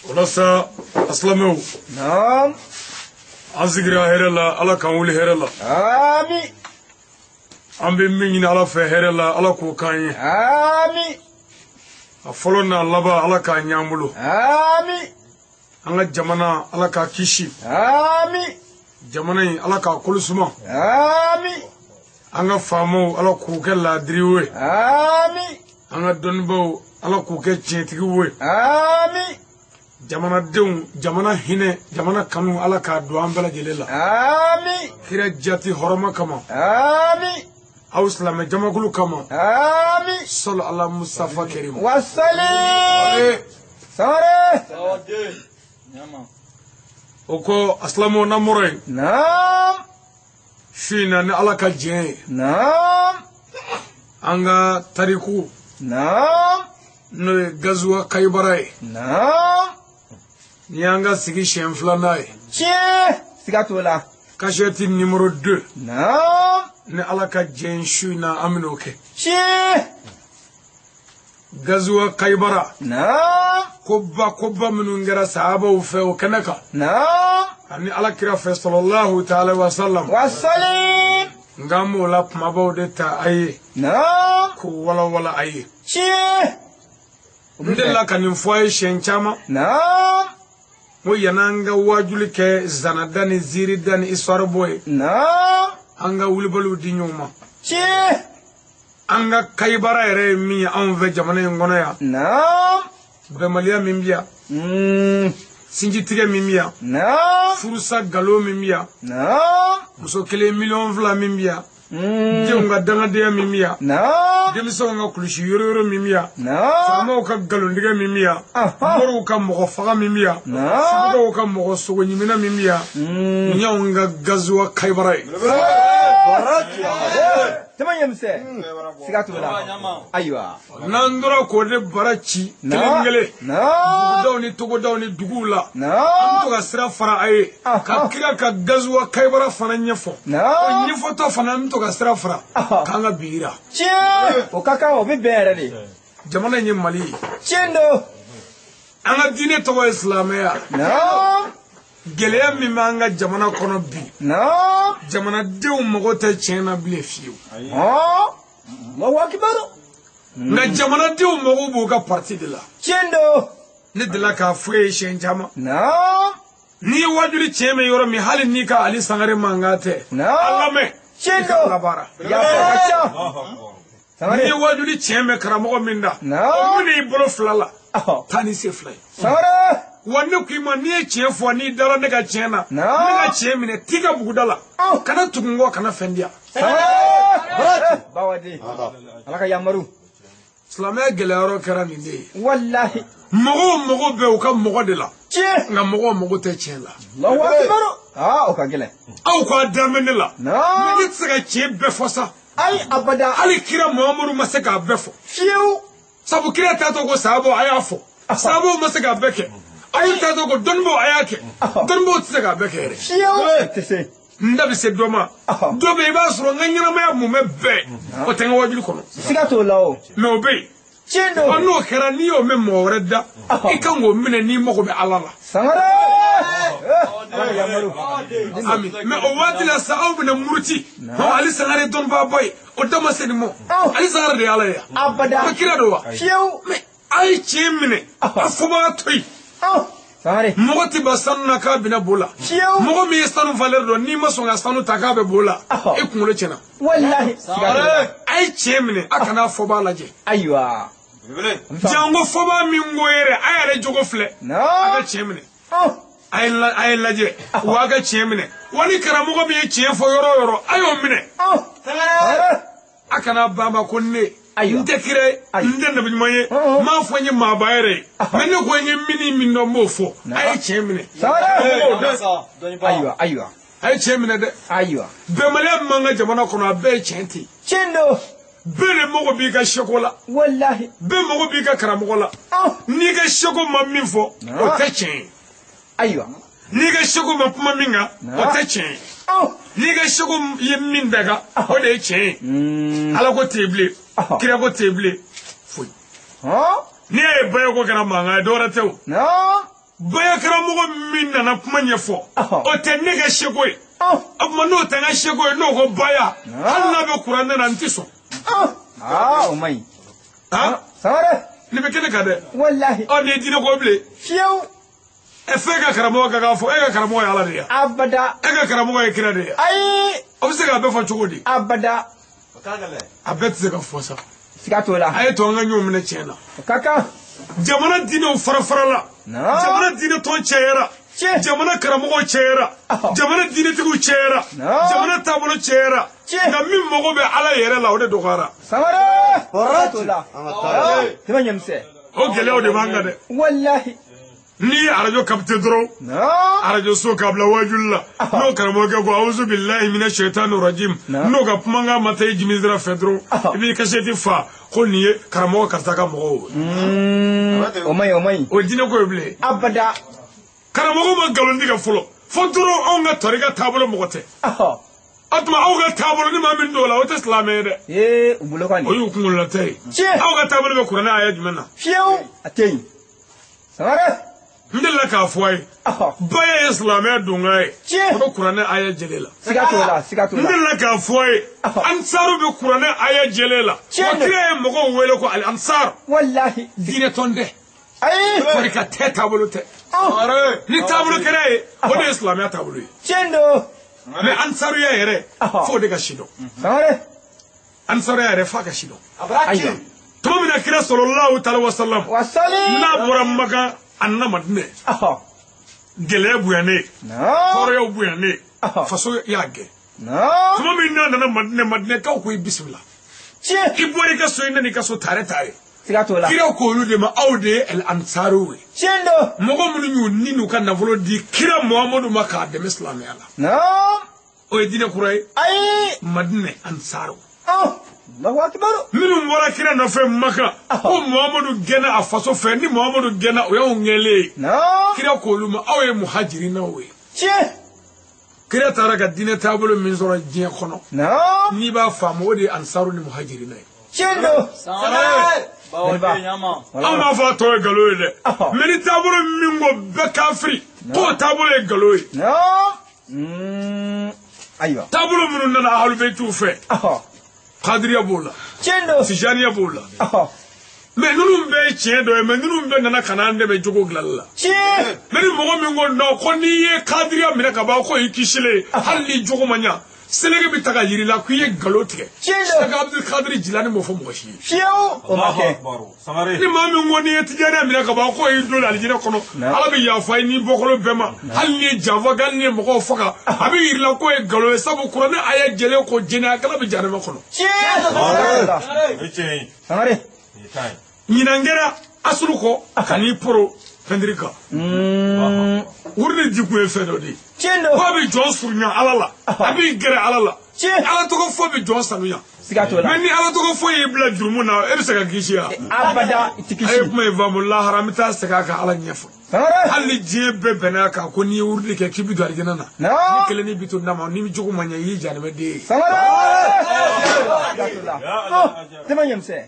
O la sa a silamɛw. Naam. An sigira hɛrɛ la, Ala k'an wuli hɛrɛ la. Ami. An bɛ min ɲini Ala fɛ hɛrɛ la, Ala k'o k'an ye. Ami. A fɔlɔ n'a laban, Ala k'a ɲ'an bolo. Ami. An ka jamana, Ala k'a kisi. Ami. Jamana in, Ala k'a kolo suma. Ami. An ka faamaw, Ala k'u kɛ laadiriw ye. Ami. An ka dɔnnibaw, Ala k'u kɛ tiɲɛtigiw ye. Ami. Jamanadenw, jamana hinɛ, jamana kanu, Ala k'a don an bɛɛ lajɛlen la. Ami. Kira jati hɔrɔma kama. Ami. Aw silamɛ jamakulu kama. Ami. Sɔlɔ ala Mustafa Kerim. Wasali. Sangare. O kɔ, a silamɛw, n'an bɔra yen. Naam. Su in na, ni Ala ka diɲɛ ye. Naam. An ka tariku. Naam. N'o ye Gazuwa Kayibara ye. Naam. Ni y'an ka sigi siɲɛ filanan ye. Tiɲɛ. Siga t'o la. Kasɛti numéro 2. Naam. Ni Ala ka diɲɛ, su in na, an bɛn'o kɛ. Tiɲɛ. Gazuwa Kayibara. Naam. Koba koba minnu kɛra sahabaw fɛ o kɛnɛ kan. Naam. Ani Ala kira fɛ sɔlɔlahu taala wa salam. Wasali. Nka an b'o la kumabaw de ta a ye. Naam. K'o walawala a ye. Tiɲɛ. N delila ka nin fɔ a ye siɲɛ caman. Naam. N ko yan'an ka wajuli kɛ zanada ni ziirida ni histoire bɔ ye. Naam. An ka wulibaliw di ɲɔgɔn ma. Tiɲɛ. An ka Kayibara yɛrɛ ye min ye anw fɛ jamana in kɔnɔ yan. Naam. Bɛnbaliya min bɛ yan. Sinjitigɛ min bɛ yan. Naam. Furusa nkalon min bɛ yan. Naam. Muso kelen 2 miliyɔn min bɛ yan. Denw ka dangadenya min bɛ yan. Naam. Denmisɛnw ka kulusi yoroyoro min bɛ yan. Naam. Faamaw ka nkalontigɛ min bɛ yan. Moriw ka mɔgɔ faga min bɛ yan. Naam. Sugudaw ka mɔgɔ sogo ɲimina min bɛ yan. Nin y'anw ka Gazuwa Kayibara ye. Tɛmɛ ɲɛmisɛn. Siga t'o la. Ayiwa. N'an tora k'o de bara ci kelen kelen. Naam. Dugudaw ni togodaw ni duguw la. An bɛ Naam. to ka sira fara a ye. Ka kira ka Gazuwa Kayibara fana ɲɛfɔ. O Naam. ɲɛfɔtɔ fana, an bɛ to ka sira fara. K'an ka bi yira. Tiɲɛ. O ka kan, o bɛ bɛn yɛrɛ de. Jamana in ye Mali ye. Tiɲɛ don. An ka diinɛ tɔgɔ ye silamɛya. Naam. Gɛlɛya min b'an ka jamana kɔnɔ bi. Naam. Jamanadenw mago tɛ tiɲɛ na bilen fiyewu. Hɔn. Allahu akbar. Nka jamanadenw mago b'u ka parti de la. Tiɲɛ don. Ne delila k'a fɔ e ye siɲɛ caman. Naam. N'i ye wajuli tiɲɛ mɛn yɔrɔ min, hali n'i ka Ali Sangare mankan tɛ. Naam. A lamɛn. Tiɲɛ I ka don. labaara. Yafa ka ca. N'i ye Sangare. wajuli tiɲɛ mɛn karamɔgɔ min da. Naam. O minɛ i bolo fila la. Ɔhɔ. Taa ni se fila ye. Sangare. Wa ne ko i ma, n'i ye tiɲɛ fɔ, n'i dara ne ka tiɲɛ na. Naam. Ne ka tiɲɛ minɛ, t'i ka buguda la. Ɔn. Kana tugu n kɔ, kana fɛn di yan. Sangare. Bawaden. Ala ka yamaru. Silamɛya gɛlɛya yɔrɔ kɛra nin de ye. Walahi. Mɔgɔw mago bɛ u ka mɔgɔ de la. Tiɲɛ. Nka mɔgɔw mago tɛ tiɲɛ la. Allahu akbar. Aa, o ka gɛlɛn. Aw k'a dan bɛ ne la. Naam. Ne tɛ se ka tiɲɛ bɛɛ fɔ sa. Ayi, abada. Hali kira Muhamadu ma se k'a bɛɛ fɔ. Fiyewu. Sabu kira t'a to ko sahabaw a y'a fɔ. Sahabaw ma se k'a bɛɛ kɛ. Ayi, t'a to ko dɔnnibaw a y'a kɛ. Dɔnnibaw tɛ se k'a bɛɛ kɛ yɛrɛ. Fiyewu. Tɛ se. N da bɛ se dɔ ma. Dɔ bɛ yen, i b'a sɔrɔ n ka ɲɛnamaya mumɛ bɛɛ o tɛ n ka wajuli kɔnɔ. Siga t'o la o. Mɛ o bɛ yen. Tiɲɛ Ɔ, don. n'o kɛra, n'i y'o mɛn mɔgɔ wɛrɛ da, i kan k'o minɛ n'i mago bɛ Ala la. Sangare. Ala ka yamaru. Ami, mɛ o waati la sa, aw bɛna muruti. Hɔn, Ali Sangare dɔnnibaaba ye, o da ma se nin ma. Ali Sangare de ye Ala ye. Abada. O kira don wa? Fiyewu. Mɛ a ye tiɲɛ minɛ, a fɔbaga to yen. Sangare. Mɔgɔ tɛ ban sanu na k'a bɛna bo la. Fiyewu. Mɔgɔ min ye sanu valeur dɔn, n'i ma sɔn ka sanu ta k'a bɛ bo la, e kunkolo tiɲɛna. Walahi. Siga t'o la. A ye tiɲɛ minɛ, a kana fɔbaga lajɛ. Ayiwa. Janko fɔbaga min ko yɛrɛ, a yɛrɛ jogo filɛ. A ka Naam. tiɲɛ minɛ. Ɔn. A ye lajɛ, wa a ka tiɲɛ minɛ. Wa ni karamɔgɔ min ye tiɲɛ fɔ yɔrɔ o yɔrɔ, a y'o minɛ. Ɔn. Sangare. A kana ban ma ko ne Ayiwa. n tɛ kira ye, Ayi. n tɛ nabi ɲuman ye, Ɔn. n m'a fɔ n ye maaba yɛrɛ ye, mɛ ne ko n ye min ni min dɔn, n b'o fɔ. A ye tiɲɛ minɛ. Sangare. Ayiwa, ayiwa. A ye tiɲɛ minɛ dɛ. Ayiwa. Bɛnbaliya min b'an ka jamana kɔnɔ, a bɛɛ ye tiɲɛ ten. Tiɲɛ don. Bɛɛ de mago b'i ka seko la. Walahi. Bɛɛ mago b'i ka karamɔgɔ la. Ɔn. N'i ka seko ma min fɔ, o tɛ tiɲɛ ye. Ayiwa. N'i ka seko ma kuma min kan, o tɛ tiɲɛ ye. Ɔn. N'i ka seko ye min daga, o de ye tiɲɛ ye. Ala ko tɛ yen bilen, kira ko tɛ yen bilen, foyi. Hɔn. N'i y'a ye bayako kɛra mankan ye, dɔwɛrɛ tɛ o. Naam. Baya karamɔgɔ min nana kuma ɲɛfɔ o tɛ ne ka seko ye o tuma n'o tɛ n ka seko ye n'o ko baya hali n'a bɛ kuranɛ na n tɛ sɔn. O man ɲi. Sangare. Nin bɛ kɛnɛ kan dɛ. Walahi. Ɔ nin ye diinɛ ko bilen. Fiyewu. E f'e ka karamɔgɔ ka k'a fɔ e ka karamɔgɔ ye Ala de ye. Abada. E ka karamɔgɔ ye kira de ye. Ayi. O bɛ se k'a bɛɛ fɔ cogo di. Abada. A bɛɛ tɛ se ka fɔ sa. Siga t'o la. A ye to an ka ɲɔgɔn minɛ tiɲɛ na. O ka kan. Jamana diinɛw fara farala. Jamana diinɛ tɔn cayara. Jamana karamɔgɔw cayara. Jamana diinɛtigiw cayara. Jamana taabolo cayara. Nka min mago bɛ Ala yɛrɛ la o de dɔgɔyara. Sangare. Siga t'o la. Tɛmɛ ɲɛmisɛn. O gɛlɛyaw de b'an kan dɛ. Walahi. N'i ye arajo capté dɔrɔn. Arajo so k'a bila wajuli la. N'o karamɔgɔkɛ ko awuzu bilahi mina shaitani rajim. N'o ka kumakan ma taa i jimi sira fɛ dɔrɔn. I b'i kasɛti fa ko nin ye karamɔgɔ karisa ka mɔgɔw ye. O man ɲi o man ɲi. O ye diinɛ ko ye bilen. Abada. Karamɔgɔ ma nkalon tigɛ fɔlɔ. Fo dɔrɔn anw ka tarika taabolo mɔgɔ tɛ. O tuma aw ka taabolo ni maa min don o la o tɛ silamɛ ye dɛ. Ee u bolo kɔni. O y'u kunkololata ye. Aw ka taabolo bɛ kuranɛ aya jumɛn na. Fiyewu a tɛ yen. Sangare. N delila k'a fɔ a ye. Baya ye silamɛya donkan ye. O bɛ kuranɛ aya jɛlen la. Siga t'o la siga t'o la. N delila k'a fɔ a ye. Ansaru bɛ kuranɛ aya jɛlen la. Wa kira ye mɔgɔw wele ko ali ansaru. Walahi. Diinɛ tɔn tɛ. Ayi. Farika tɛ taabolo tɛ. Ni taabolo kɛra ye o de ye silamɛya taabolo ye. Tiɲɛ don. Mais ansaruya yɛrɛ f'o de ka si dɔn. Sangare. Ansaruya yɛrɛ f'a ka si dɔn. Ayiwa. Tuma min na kira sɔlɔlahu taala wa salam. N'a bɔra Makan. A nana Madinɛ. Gɛlɛya bonyanen. Tɔɔrɔyaw bonyanen. Faso y'a gɛn. Tuma min n'a nana Madinɛ, Madinɛkaw ko i bisimila. I bɔra i ka so i nana i ka so tare tare. Siga t'o la. Kira ko olu de ma aw de ye el ansaruw ye. Tiɲɛ don. Mɔgɔ minnu y'u ni n'u ka nafolo di kira Muhamadu ma k'a dɛmɛ silamɛya la. O ye diinɛ kura ye. Ayi. Madinɛ ansaruw. Allahu akbar. Minnu bɔra kira nɔfɛ Maka ko Muhamadu gɛnna a faso fɛ ni Muhamadu gɛnna o y'anw gɛnlen ye. Kira k'olu ma aw ye muhajirinaw ye. Tiɲɛ. Kira taara ka diinɛ taabolo min sɔrɔ diɲɛ kɔnɔ. N'i b'a faamu o de ye ansaru ni muhajirina ye. Tiɲɛ don. Anw b'a fɔ a tɔ ye nkalon ye dɛ. Mais ni taabolo min ko bɛɛ kafiri k'o taabolo ye nkalon ye. Ayiwa. Taabolo minnu nana ahlubeyitiw fɛ. Kadiriya b'o la. Tiɲɛ don. Tijaniya b'o la. Mais ninnu bɛɛ ye tiɲɛ dɔ ye mais ninnu bɛɛ nana ka n'an dɛmɛ jogo dilanli la. Tiɲɛ. Mais ni mɔgɔ min ko non ko n'i ye kadiriya minɛ ka ban ko y'i kisilen ye hali ni jogo ma ɲa seleke bɛ taga yiri la k'i ye nkalon tigɛ. Tiɲɛ don. Sɛki Abdul Kadiri Jilani m'o fɔ mɔgɔ si ye. Fiyewu. O ma kɛ. Ni maa min ko n'i ye tijaniya minɛ ka ban ko y'i don alijinɛ kɔnɔ Ala bɛ yafa i ni bɔkolo bɛɛ ma hali n'i ye janfa kɛ hali n'i ye mɔgɔw faga a bɛ yir'i la k'o ye nkalon ye sabu kuranɛ aya jɛlen ko jɛnɛyakɛla bɛ jahanama kɔnɔ. Tiɲɛ. Sangare. Ɲinan kɛra asuru kɔ ka n'i poro fɛndiri kan. Wuri ni ji kun ye fɛn dɔ de ye. Tiɲɛ don. K'a bɛ jɔn surunya Ala la. A b'i gɛrɛ Ala la. Tiɲɛ. Ala tɔgɔ fɔ bɛ jɔn sanuya. Siga t'o la. Mais ni Ala tɔgɔ fɔ y'i bila jurumu na e bɛ se ka kisi wa. Abada i tɛ kisi. A ye kuma in faamu lahara n bɛ taa segin a kan Ala ɲɛfɔ. Sangare. Hali ni diɲɛ bɛɛ bɛnna a kan ko n'i ye wurudi kɛ k'i bɛ don alijinɛ na. Ni kelen ni bi to n'a ma n'i bɛ jogo ma ɲɛ i y'i jahanamɛden ye. Sangare. Siga t'o la. Tɛmɛ ɲɛmisɛn.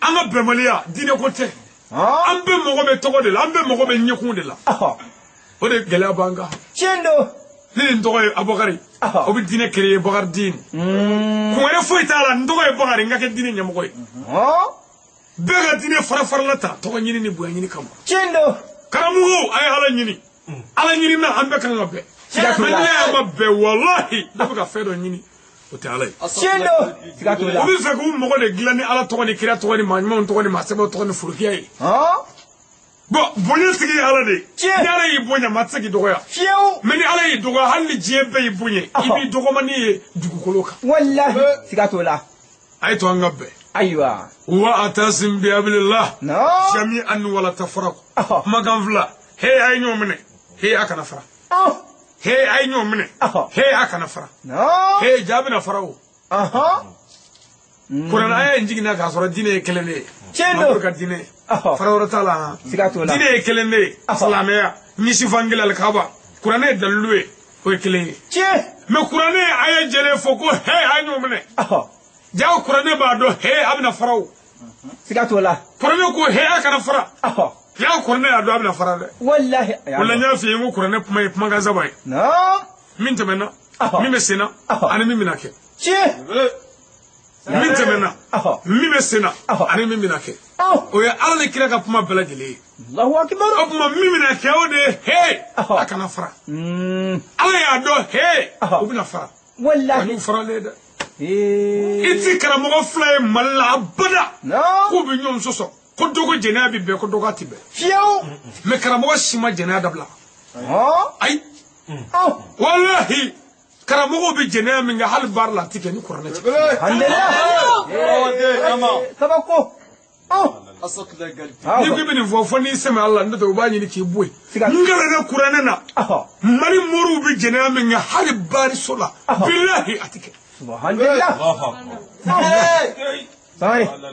An ka bɛnbaliya diinɛ ko tɛ. An bɛɛ mago bɛ tɔgɔ de la an bɛɛ mago bɛ ɲɛkun de la. O de gɛlɛya b'an kan. Tiɲɛ don. Ne ni n tɔgɔ ye Abubakari. O bɛ diinɛ créer Bakari diin. Kun wɛrɛ foyi t'a la n tɔgɔ ye Bakari n ka kɛ diinɛ ɲɛmɔgɔ ye. Bɛɛ ka diinɛ fara farala ta tɔgɔ ɲini ni bonya ɲini kama. Tiɲɛ don. Karamɔgɔw a ye Ala ɲini. Ala ɲini na an bɛɛ kan ka bɛn. Mais ne y'a ma bɛn walahi ne bɛ ka fɛn dɔ ɲini. O tɛ Ala ye. Tiɲɛ don. Siga t'o la. U bɛ fɛ k'u mago de dilan ni Ala tɔgɔ ni kira tɔgɔ ni maa ɲumanw tɔgɔ ni maa sɛbɛw tɔgɔ ni forokiya ye. Bon bonya tigi ye Ala de ye. Tiɲɛ. Ni Ala y'i bonya maa tɛ se k'i dɔgɔya. Fiyewu. Mais ni Ala y'i dɔgɔya hali ni diɲɛ bɛɛ y'i bonya i b'i dɔgɔmani ye dugukolo kan. Walahi siga t'o la. A ye to an ka bɛn. Ayiwa. Wa atasim bi habilillah. Jami'an wala tafarraqu. Kumakan fila. He a ye ɲɔgɔn minɛ. He a kana fara. He a ye ɲɔgɔn minɛ. He a kana fara. He ja bɛna fara o. Kuranɛ aya in jiginna k'a sɔrɔ diinɛ ye kelen de ye. Tiɲɛ don. Mamadu ka diinɛ. Fara wɛrɛ t'a la. Siga t'o la. Diinɛ ye kelen de ye. Silamɛya. Ɲɛsifan kelen alikaba. Kuranɛ ye dalilu ye. O ye kelen ye. Tiɲɛ. Mais kuranɛ ye aya jɛlen fɔ ko he a ye ɲɔgɔn minɛ. Ja kuranɛ b'a dɔn he a bɛna fara o. Siga t'o la. Kuranɛ ko he a kana fara. Y'a kuranɛ y'a dɔn a bɛna fara dɛ. Walahi. O la n y'a f'i ye n ko kuranɛ kuma ye kumakan saba ye. Min tɛmɛna, min bɛ sen na, ani min bɛna kɛ. Tiɲɛ. Min tɛmɛna, min bɛ sen na, ani min bɛna kɛ. O ye Ala ni kira ka kuma bɛɛ lajɛlen ye. Allahu akbar. O tuma min bɛna kɛ o de ye he a kana fara. Ala y'a dɔn he o bɛna fara. Walahi. Ani faralen dɛ. I ti karamɔgɔ fila ye Mali la abada. K'u bɛ ɲɔgɔn sɔsɔ. Ko dɔ ko jɛnɛya bɛ bɛn ko dɔ k'a ti bɛn. Fiyewu. Mais karamɔgɔ si ma jɛnɛya dabila. Ayi. Walahi. Karamɔgɔw bɛ jɛnɛya min kɛ hali baara la a ti kɛ ni kuranɛ cɛ. Alhamdulillah. Kabako. N'i ko i bɛ nin fɔ fo n'i sɛmɛ Ala la n'o tɛ u b'a ɲini k'i bɔ yen. N kalanna kuranɛ na. Mali moriw bɛ jɛnɛya min kɛ hali baariso la. Bilahi a ti kɛ. Subhanallah.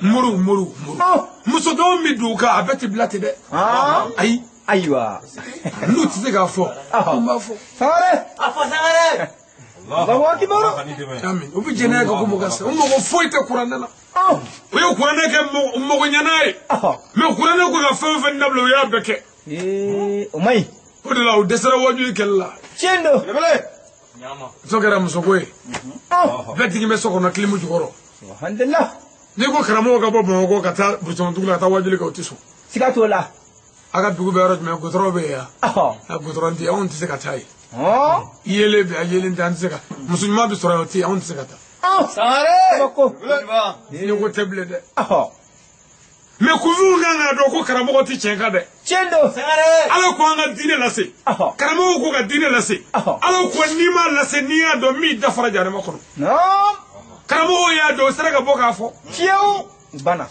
Moriw moriw moriw. Muso dɔw min don u kan a bɛɛ ti bila ten dɛ. Ayi. Ayiwa. N'u tɛ se k'a fɔ. N b'a fɔ. Sangare. A fɔ Sangare. Allahu akbar. Amin. U bɛ jɛnɛya kɛ ko mɔgɔ sa. U mago foyi tɛ kuranɛ la. U ye kuranɛ kɛ mɔgɔ ɲɛna ye. Mais kuranɛ ko ka fɛn o fɛn dabila u y'a bɛɛ kɛ. O ma ɲi. O de la u dɛsɛra wajuli kɛli la. Tiɲɛ don. Muso kɛra musoko ye. Bɛɛ tigi bɛ so kɔnɔ kilimu jukɔrɔ. Alhamdulillah. N'i ko karamɔgɔ ka bɔ Bamakɔ ka taa Burusɔndugu la ka taa wajuli kɛ o tɛ sɔn. Siga t'o la. A ka dugu bɛ yɔrɔ jumɛn gotɔrɔ bɛ yen yan. Gotɔrɔ tɛ yen anw tɛ se ka taa yen. Yelen bɛ yan yelen tɛ an tɛ se ka muso ɲuman bɛ sɔrɔ yen o tɛ yen anw tɛ se ka taa. Sangare. Diinɛ ko tɛ bilen dɛ. Mais kunfinw kan k'a dɔn ko karamɔgɔ tɛ tiɲɛ kan dɛ. Tiɲɛ don. Sangare. Ala ko an ka diinɛ lase. Karamɔgɔw ko ka diinɛ lase. Ala ko n'i m'a lase n'i y'a dɔn min dafara jahanama kɔnɔ. Karamɔgɔw y'a dɔn o sera ka bɔ k'a fɔ. Fiyewu. Banna.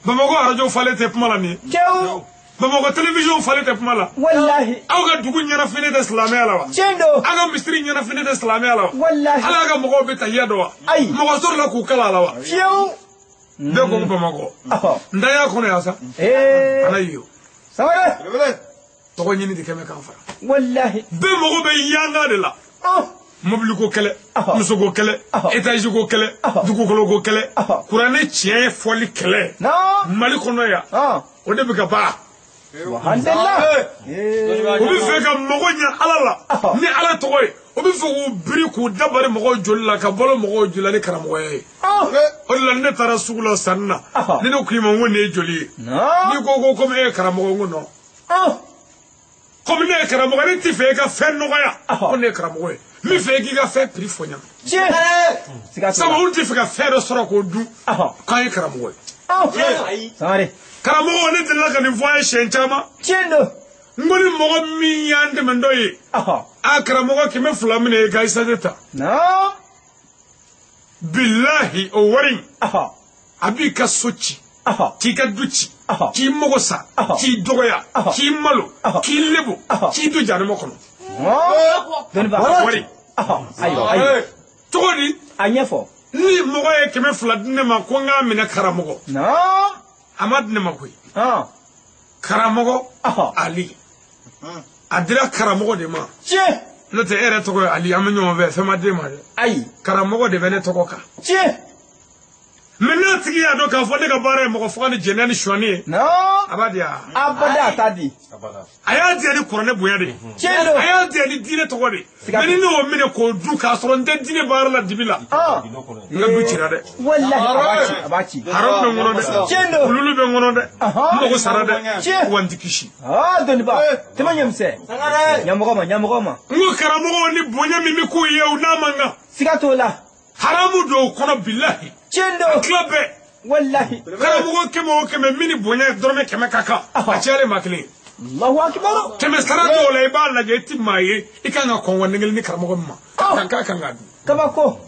Bamakɔ arajo falen tɛ kuma la nin ye. Fiyewu. Bamakɔ télévision falen tɛ kuma la. Walahi. Aw ka dugu ɲɛnafinen tɛ silamɛya la wa. Tiɲɛ don. Aw ka misiri ɲɛnafinen tɛ silamɛya la wa. Walahi. Ala ka mɔgɔw bɛ tahiya dɔn wa. Ayi. Mɔgɔ sɔrɔla k'u kala a la wa. Fiyewu. Bɛɛ ko Bamakɔ. N da y'a kɔnɔ yan sa. Ala y'i yo. Sangare. Tɔgɔ ɲini de kɛ mɛ k'an fara. Walahi. Bɛɛ mago bɛ yanga de la. Mobili ko kɛlɛ, muso ko kɛlɛ, étage ko kɛlɛ, dugukolo ko kɛlɛ, kuranɛ tiɲɛ fɔli kɛlɛ. Mali kɔnɔ yan. O de bɛ ka ban. Alhamdulillah. U bɛ fɛ ka mago ɲɛ Ala la ni Ala tɔgɔ ye. U bɛ fɛ k'u biri k'u dabari mɔgɔw joli la ka balo mɔgɔw joli la ni karamɔgɔya ye. O de la ne taara sugu la sanni na. Ni ne k'i ma n ko nin ye joli ye. N'i ko komi e ye karamɔgɔ n ko non. Komi ne ye karamɔgɔ ne t'i fɛ e ka fɛn nɔgɔya. Ko ne ye karamɔgɔ ye. N bɛ fɛ e k'i ka fɛn prix fɔ n ɲɛna. Sabu olu t'i fɛ ka fɛn dɔ sɔrɔ k'o dun. K'an ye karamɔgɔ ye. Sangare. Karamɔgɔ ne delila ka nin fɔ an ye siɲɛ caman. Tiɲɛ don. N ko ni mɔgɔ min y'an dɛmɛ dɔ ye. A karamɔgɔ 200 minɛ i ka isaje ta. Bilahi o wari in. A b'i ka so ci. K'i ka du ci. K'i mago sa. K'i dɔgɔya. K'i malo. K'i lebu. K'i don jahanama kɔnɔ. Wari. Ayiwa ayiwa. Cogo di? A ɲɛfɔ. Ni mɔgɔ ye 200 di ne ma ko n k'a minɛ karamɔgɔ. A ma di ne ma koyi. Karamɔgɔ Ali. A dira karamɔgɔ de ma. Tiɲɛ. N'o tɛ e yɛrɛ tɔgɔ ye Ali an bɛ ɲɔgɔn fɛ fɛn ma d'e ma dɛ. Ayi. Karamɔgɔ de bɛ ne tɔgɔ kan. Tiɲɛ. Mais n'a tigi y'a dɔn k'a fɔ ne ka baara ye mɔgɔ faga ni jɛnɛya ni sonyani ye. A b'a di wa? Abada a t'a di. A y'a di ni kuranɛ bonya de. Tiɲɛ don. A y'a di ni diinɛ tɔgɔ de. Mais ni ne y'o minɛ k'o dun k'a sɔrɔ n tɛ diinɛ baara la dibi la. N ka du cira dɛ. Walahi a b'a ci a b'a ci. Haramu bɛ n kɔnɔ dɛ. Tiɲɛ don. Kululu bɛ n kɔnɔ dɛ. N mago sara dɛ. Tiɲɛ. Wa n ti kisi. Dɔnniba. Tɛmɛ ɲɛmisɛn. Ɲɛmɔgɔ ma ɲɛmɔgɔ ma. N ko karamɔgɔw ni bonya min bɛ k'u ye u n'a man kan. Siga t'o la. Haramu don o kɔnɔ bilahi. Tiɲɛ don. Tila bɛɛ. Walahi. Karamɔgɔ 100 o 100 min ni bonya dɔrɔmɛ 100 ka kan. A cayalen maa kelen. Allahu akbar. 100 sara dɔw la i b'a lajɛ i ti maa ye i kan ka kɔn wa nɛgɛli ni karamɔgɔ min ma. K'a kan k'a dun. Kabako.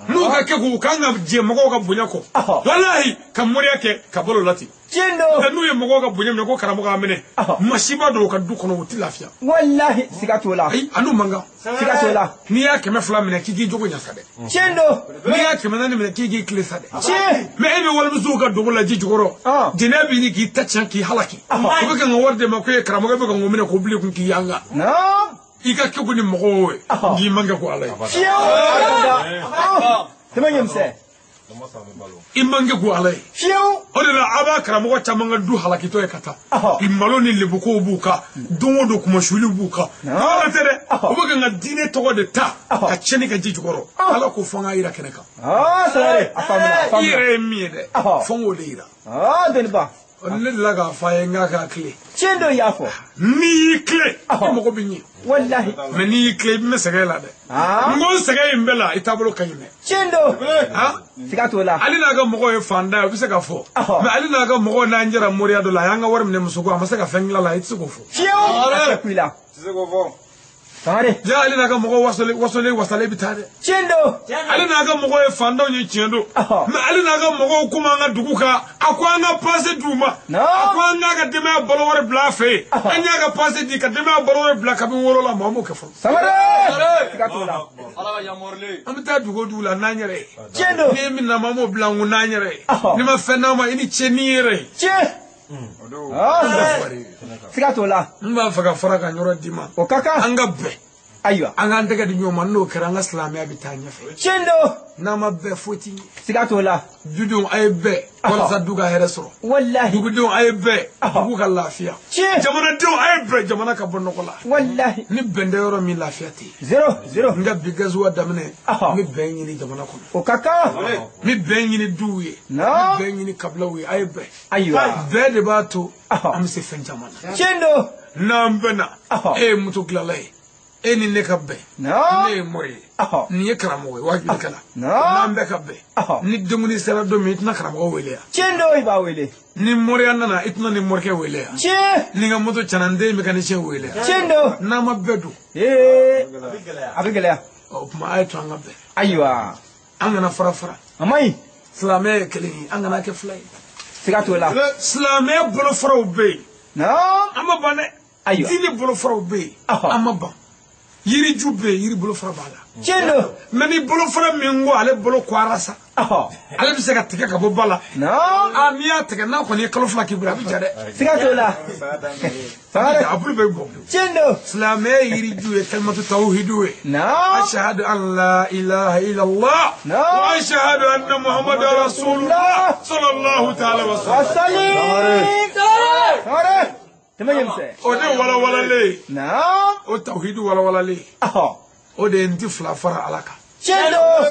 N'u ka kɛ k'u kan ka jɛ mɔgɔw ka bonya kɔ. Walahi ka moriya kɛ ka balo la ten. Tiɲɛ don. N'u ye mɔgɔw ka bonya minɛ ko karamɔgɔ y'a minɛ. Masiba don u ka du kɔnɔ u ti lafiya. Walahi siga t'o la. Ayi a n'u man kan. Siga t'o la. N'i y'a 200 minɛ k'i k'i jogo ɲɛ sa dɛ. Tiɲɛ don. N'i y'a 400 minɛ k'i k'i tile sa dɛ. Tiɲɛ. Mais e bɛ walimusow ka dogo la ji jukɔrɔ. Jɛnɛya b'i ni k'i ta tiɲɛ k'i halaki. U bɛ ka n ka wari d'e ma ko e karamɔgɔ bɛ ka n ko minɛ k'o bila i kun k'i yanga. I ka kɛ ko ni mɔgɔw ye. N'i man kɛ ko Ala ye. Fiyewu. Tɛmɛ ɲɛmisɛn. I man kɛ ko ala ye. Fiyewu. O de la a b'a karamɔgɔ caman ka du halakitɔ ye ka taa. I malo ni lebukow b'u kan, don o don kumasuli b'u kan. Ala tɛ dɛ, u bɛ ka n ka diinɛ tɔgɔ de ta ka tiɲɛni kɛ ji jukɔrɔ. Ala ko fɔ n k'a yira kɛnɛ kan. Sangare, a faamuna, a faamuna. I yɛrɛ ye min ye dɛ, fo n k'o de yira. Dɔnniba. Ne delila k'a fɔ a ye n k'a k'a tile. Tiɲɛ don i y'a fɔ. N'i y'i tile, i mago bɛ ɲɛ. Walahi. Mɛ n'i y'i tile, i bɛ sɛgɛn la dɛ. N ko sɛgɛn in bɛɛ la, i taabolo ka ɲi dɛ. Tiɲɛ don. Siga t'o la. Ale n'a ka mɔgɔw ye fantan ye, o bɛ se ka fɔ. Mɛ ale n'a ka mɔgɔw n'an jɛra moriya dɔ la, a y'an ka wari minɛ muso ko, a ma se ka fɛn dilan la, i tɛ se k'o fɔ. Fiyewu. A tɛ ku i la. Sangare. Ja ale n'a ka mɔgɔw wasalen wasalen bɛ taa dɛ. Tiɲɛ don. Ale n'a ka mɔgɔw ye fantanw ye tiɲɛ don. Mɛ ale n'a ka mɔgɔw komi an ka dugu kan, a ko an ka paase d'u ma. A ko an k'a ka denbaya balo wari bila a fɛ yen. An y'a ka paase di ka denbaya balo wari bila kabini wolo la, maa m'o kɛ fɔlɔ. Sangare. Siga t'o la. An bɛ taa dugu o dugu la n'an yɛrɛ ye. Tiɲɛ don. N'i ye min na maa m'o bila an kun n'an yɛrɛ ye. N'i ma fɛn d'an ma i ni ce n'i yɛrɛ ye. Tiɲɛ. Siga t'o la. N b'a fɛ ka fara ka yɔrɔ d'i ma. O ka kan. An ka bɛn. Ayiwa. An k'an tɛgɛ di ɲɔgɔn ma, n'o kɛra an ka silamɛya bɛ taa ɲɛfɛ. Tiɲɛ don. N'an ma bɛn foyi ti ɲɛ. Siga t'o la. Dudenw a ye bɛn walasa du ka hɛrɛ sɔrɔ. Walahi. Dugudenw a ye bɛn dugu ka lafiya. Tiɲɛ. Jamanadenw a ye bɛn jamana ka bɔ nɔgɔ la. Walahi. Ni bɛn tɛ yɔrɔ min lafiya tɛ yen. 0 0. N ka bi gazuwa daminɛ. N bɛ bɛn ɲini jamana kɔnɔ. O ka kan. N bɛ bɛn ɲini duw ye. N bɛ bɛn ɲini kabilaw ye, a ye bɛn. Ayiwa. Bɛn de b'a to an bɛ se fɛn caman na. Tiɲɛ don. N'an bɛnna, e ye moto dilanla ye. E ni ne ka bɛn. Ne ye mori ye. Nin ye karamɔgɔ ye, wajulikɛla. N'an bɛɛ ka bɛn. Ni dumuni sera don min, i tɛna karamɔgɔ wele yan. Tiɲɛ don, i b'a wele. Ni moriya nana, i tɛna ni morikɛ wele yan. Tiɲɛ. Ni n ka moto tiɲɛna, n den mécanicien wele yan. Tiɲɛ don. N'an ma bɛɛ dun. A bɛ gɛlɛya. O tuma a ye to an ka bɛn. Ayiwa. An kana fara fara. A man ɲi. Silamɛya ye kelen ye, an kana kɛ fila ye. Siga t'o la. Silamɛya bolofaraw bɛ yen. An ma ban dɛ. Ayiwa. Diinɛ bolofaraw bɛ yen. An ma ban. Yiriju bɛ yen, yiri bolofara b'a la. Tiɲɛ don. Mɛ ni bolofara min ko ale bolo kɔra sa. Ale bɛ se ka tigɛ ka bɔ ba la. N'i y'a tigɛ n'a kɔni ye kalo 2 k'i bolo, a bɛ ja dɛ. Siga t'o la. Sangare. A bolo bɛ bɔ. Tiɲɛ don. Silamɛya yiriju ye kalimatu tawhidu ye. Ashhadu an la ilaha illallah. Wa ashhadu anna muhammadan rasulullah sallallahu ta'ala wa sallam. Sangare. O de walawalalen. O tawhidu walawalalen. O de ye n ti fila fara Ala kan. Tiɲɛ don.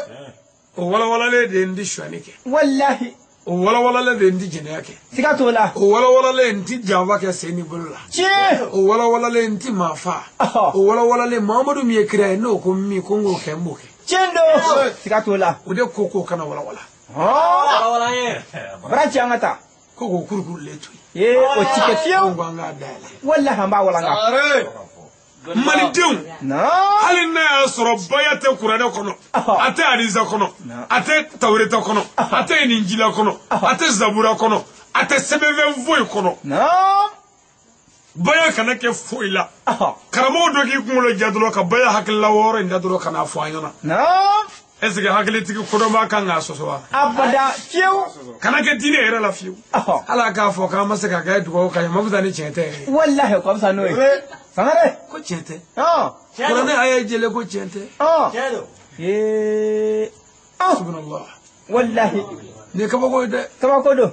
O walawalalen de ye n ti sonyali kɛ. Walahi. O walawalalen de ye n ti jɛnɛya kɛ. Siga t'o la. O walawalalen n ti janfa kɛ sen ni bolo la. Tiɲɛ. O walawalalen n ti maa fa. O walawalalen Mahamadu min ye kira ye, n'o ko min ko n k'o kɛ, n b'o kɛ. Tiɲɛ don. Siga t'o la. O de ko k'o kana walawala. Bara ci an ka taa. Ko k'o kurukurulen to yen. O ti kɛ fiyewu. Ko an k'a dayɛlɛ. Walahi an b'a walanga. Malidenw. Hali n'a y'a sɔrɔ baya tɛ kuranɛ kɔnɔ, a tɛ hadisa kɔnɔ, a tɛ tawureta kɔnɔ, a tɛ injila kɔnɔ, a tɛ zabura kɔnɔ, a tɛ sɛbɛnfɛn foyi kɔnɔ. Baya kana kɛ foyi la. Karamɔgɔ dɔ k'i kunkolo ja dɔrɔn ka baya hakilila wɔɔrɔ in da dɔrɔn ka n'a fɔ an ɲɛna. Est ce que hakilitigi kodɔnba kan k'a sɔsɔ wa? Abada fiyewu. Kana kɛ diinɛ yɛrɛ la fiyewu. Ala k'a fɔ k'an ma se ka kɛ dugawu kan ye, ma fisa ni tiɲɛ tɛ yɛrɛ. Walahi o ka fisa n'o ye. Sangare. Ko tiɲɛ tɛ. Kuranɛ a ye jɛlen ko tiɲɛ tɛ. Tiɲɛ don. Subhanallah. Walahi. Nin ye kabako ye dɛ. Kabako don.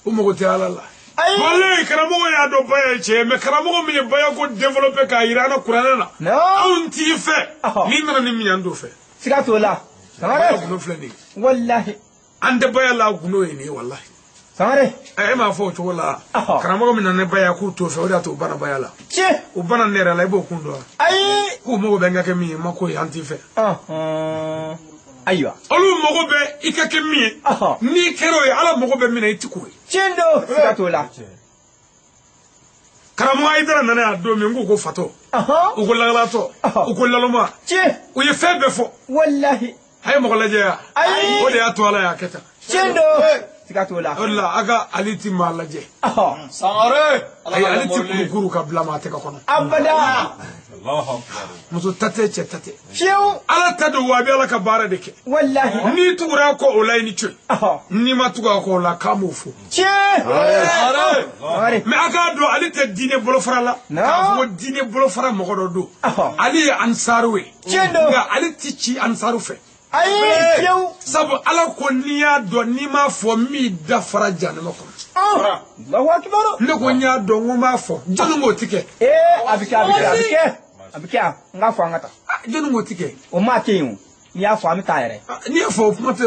U mago tɛ Ala la. Walayi karamɔgɔ y'a dɔn baya ye tiɲɛ ye, mɛ karamɔgɔ min ye baya ko développé k'a yira an na kuranɛ na. Anw t'i fɛ. N'i nana ni min ye an t'o fɛ. Siga t'o la. Sangare. Gundo filɛ nin ye. Walahi. An tɛ baya la gundo ye nin ye walahi. Sangare. E m'a fɔ o cogo la. Karamɔgɔ min nana ni baya k'u t'o fɛ, o de y'a to u banna baya la. Tiɲɛ. U banna ne yɛrɛ la, i b'o kun dɔn wa? Ayi. K'u mago bɛ n ka kɛ min ye, n ma k'o ye, an t'i fɛ. Ayiwa. Olu mago bɛ i ka kɛ min ye. N'i kɛra o ye, Ala mago bɛ min na, i ti k'o ye. Tiɲɛ don. Siga t'o la. Karamɔgɔ Hayidara nana yan don min, n ko fatɔ. U ko lagalatɔ. U ko laloma. Tiɲɛ. U ye fɛn bɛɛ fɔ. Walahi. A ye mɔgɔ lajɛ yan. Ayi. O de y'a to Ala y'a kɛ tan. Tiɲɛ don. Siga t'o la. O de la a ka ale ti maa lajɛ. Sangare. Ayi, ale ti kurukuru ka bila maa tɛgɛ kɔnɔ. Abada. Muso ta tɛ, cɛ ta tɛ. Fiyewu. Ala ta don wa a bɛ Ala ka baara de kɛ. Walahi. N'i tugura kɔ o la i ni ce. N'i ma tugu a kɔ o la k'an b'o fɔ. Tiɲɛ. Mɛ a k'a dɔn ale tɛ diinɛ bolofara la. K'a fɔ ko diinɛ bolofara mɔgɔ dɔ don. Ale ye ansaru ye. Tiɲɛ don. Nka ale ti ci ansaru fɛ. Ayi fiyewu. Sabu Ala ko n'i y'a dɔn n'i m'a fɔ min dafara jahanama kɔnɔ. Allahu akbar. Ne ko n y'a dɔn n ko n b'a fɔ jɔnni k'o ti kɛ. A bɛ kɛ a bɛ kɛ a bɛ kɛ a bɛ kɛ n k'a fɔ an ka taa. Jɔnni k'o ti kɛ. O maa tɛ yen o. N'i y'a fɔ an bɛ taa yɛrɛ. N'i y'a fɔ o kuma tɛ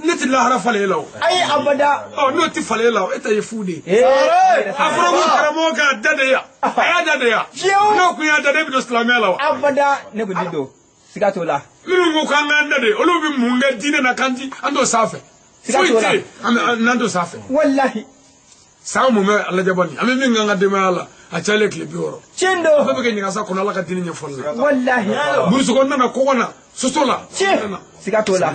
ne tɛ lahara falen e la o. Ayi abada. Ɔ n'o tɛ falen e la o e ta ye fu de ye. A fɔra ko karamɔgɔ k'a da de yan. A y'a da de yan. Fiyewu. N'o kun y'a da de e bɛ don silamɛya la wa. Abada ne kun ti don. Siga t'o la. Minnu ko k'an k'an da de olu bɛ mun kɛ diinɛ na k'an ti an t'o sanfɛ. Foyi tɛ yen n'an t'o sanfɛ. Walahi. San mun bɛ lajɛ bɔ nin an bɛ min k'an ka denbaya la a cayalen tile 60. Tiɲɛ don. Bɛɛ bɛ kɛ ɲagasa kɔnɔ Ala ka diinɛ ɲɛfɔli la. Walahi. Burusi kɔnɔna na kɔgɔ na soso la. Tiɲɛ. Siga t'o la.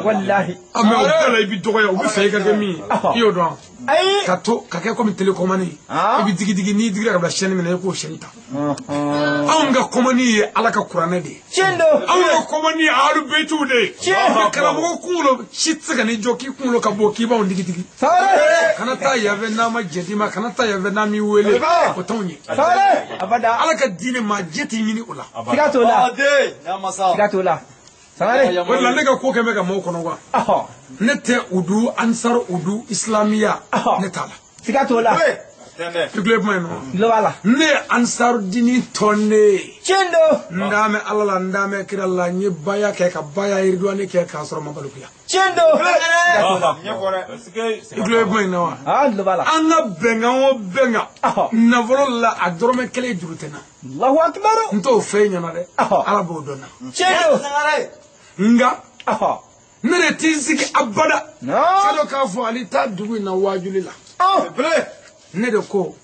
Walahi. A mɛ o bɛɛ la i bɛ dɔgɔya u bɛ fɛ i ka kɛ min ye i y'o dɔn. Ayi. Ka to ka kɛ komi télécommande. I bɛ digi digi n'i digira ka bila chaîne min na i k'o chaîne ta. Anw ka commande ye Ala ka kuranɛ de ye. Tiɲɛ don. Anw ka commande ye Ahlul Baytiw de ye. Tiɲɛ. Karamɔgɔ kunkolo si tɛ se ka n'i jɔ k'i kunkolo ka bɔ k'i b'anw digi digi. Sare. Kana taa yan fɛ n'a ma jɛn d'i ma kana taa yan fɛ n'a m'i wele o t'anw ye. Sare. Abada. Ala ka diinɛ maa jɛ tɛ ɲini o la. Siga t'o la. Siga t'o la. Sare. O de la ne ka ko kɛ bɛ ka maaw kɔnɔ wa. Ne tɛ udu ansar udu islamiya ne t'a la. Siga t'o la. I tulo kuma in nɔ. Tulo b'a la. Ne ye ansarudini tɔn ne ye. Tiɲɛ don. N d'a mɛn Ala la n d'a mɛn kira la n ye baya kɛ ka baya yiriduwani kɛ k'a sɔrɔ ma balikuya. Tiɲɛ don. I tulo kuma in na wa. Aa tulo b'a la. An ka bɛnkan o bɛnkan. Nafolo la a dɔrɔmɛ kelen juru tɛ n na. Allahu akbar. N t'o fɛ e ɲɛna dɛ. Ala b'o dɔn n na. Tiɲɛ don. Nka ne de t'i sigi abada. Sado k'a fɔ ale taa dugu in na waajuli la. Ne de ko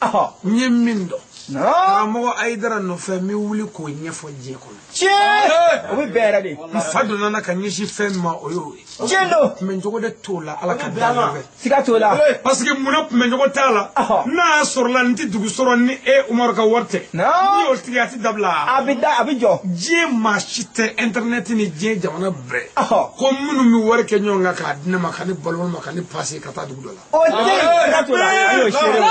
n ye min dɔn. Karamɔgɔ Ayidara nɔfɛ n bɛ wuli k'o ɲɛfɔ diɲɛ kɔnɔ. Tiɲɛ. O bɛ bɛn yɛrɛ de. N fa donna n na ka ɲɛsin fɛn min ma o y'o ye. Tiɲɛ don. Kunbɛncogo de t'o la Ala ka dan fɛ. Siga t'o la. Parce que munna kunbɛncogo t'a la. N'a y'a sɔrɔ la n tɛ dugu sɔrɔ ni e Umaru ka wari tɛ. N'i y'o tigɛ a tɛ dabila. A bɛ da a bɛ jɔ. Diɲɛ maa si tɛ internet ni diɲɛ jamana bɛɛ. Ko minnu bɛ wari kɛ ɲɔgɔn kan k'a di ne ma ka ne balo walima ka ne passe ka taa dugu dɔ la. O tɛ yen siga t'o la. An y'o seere o.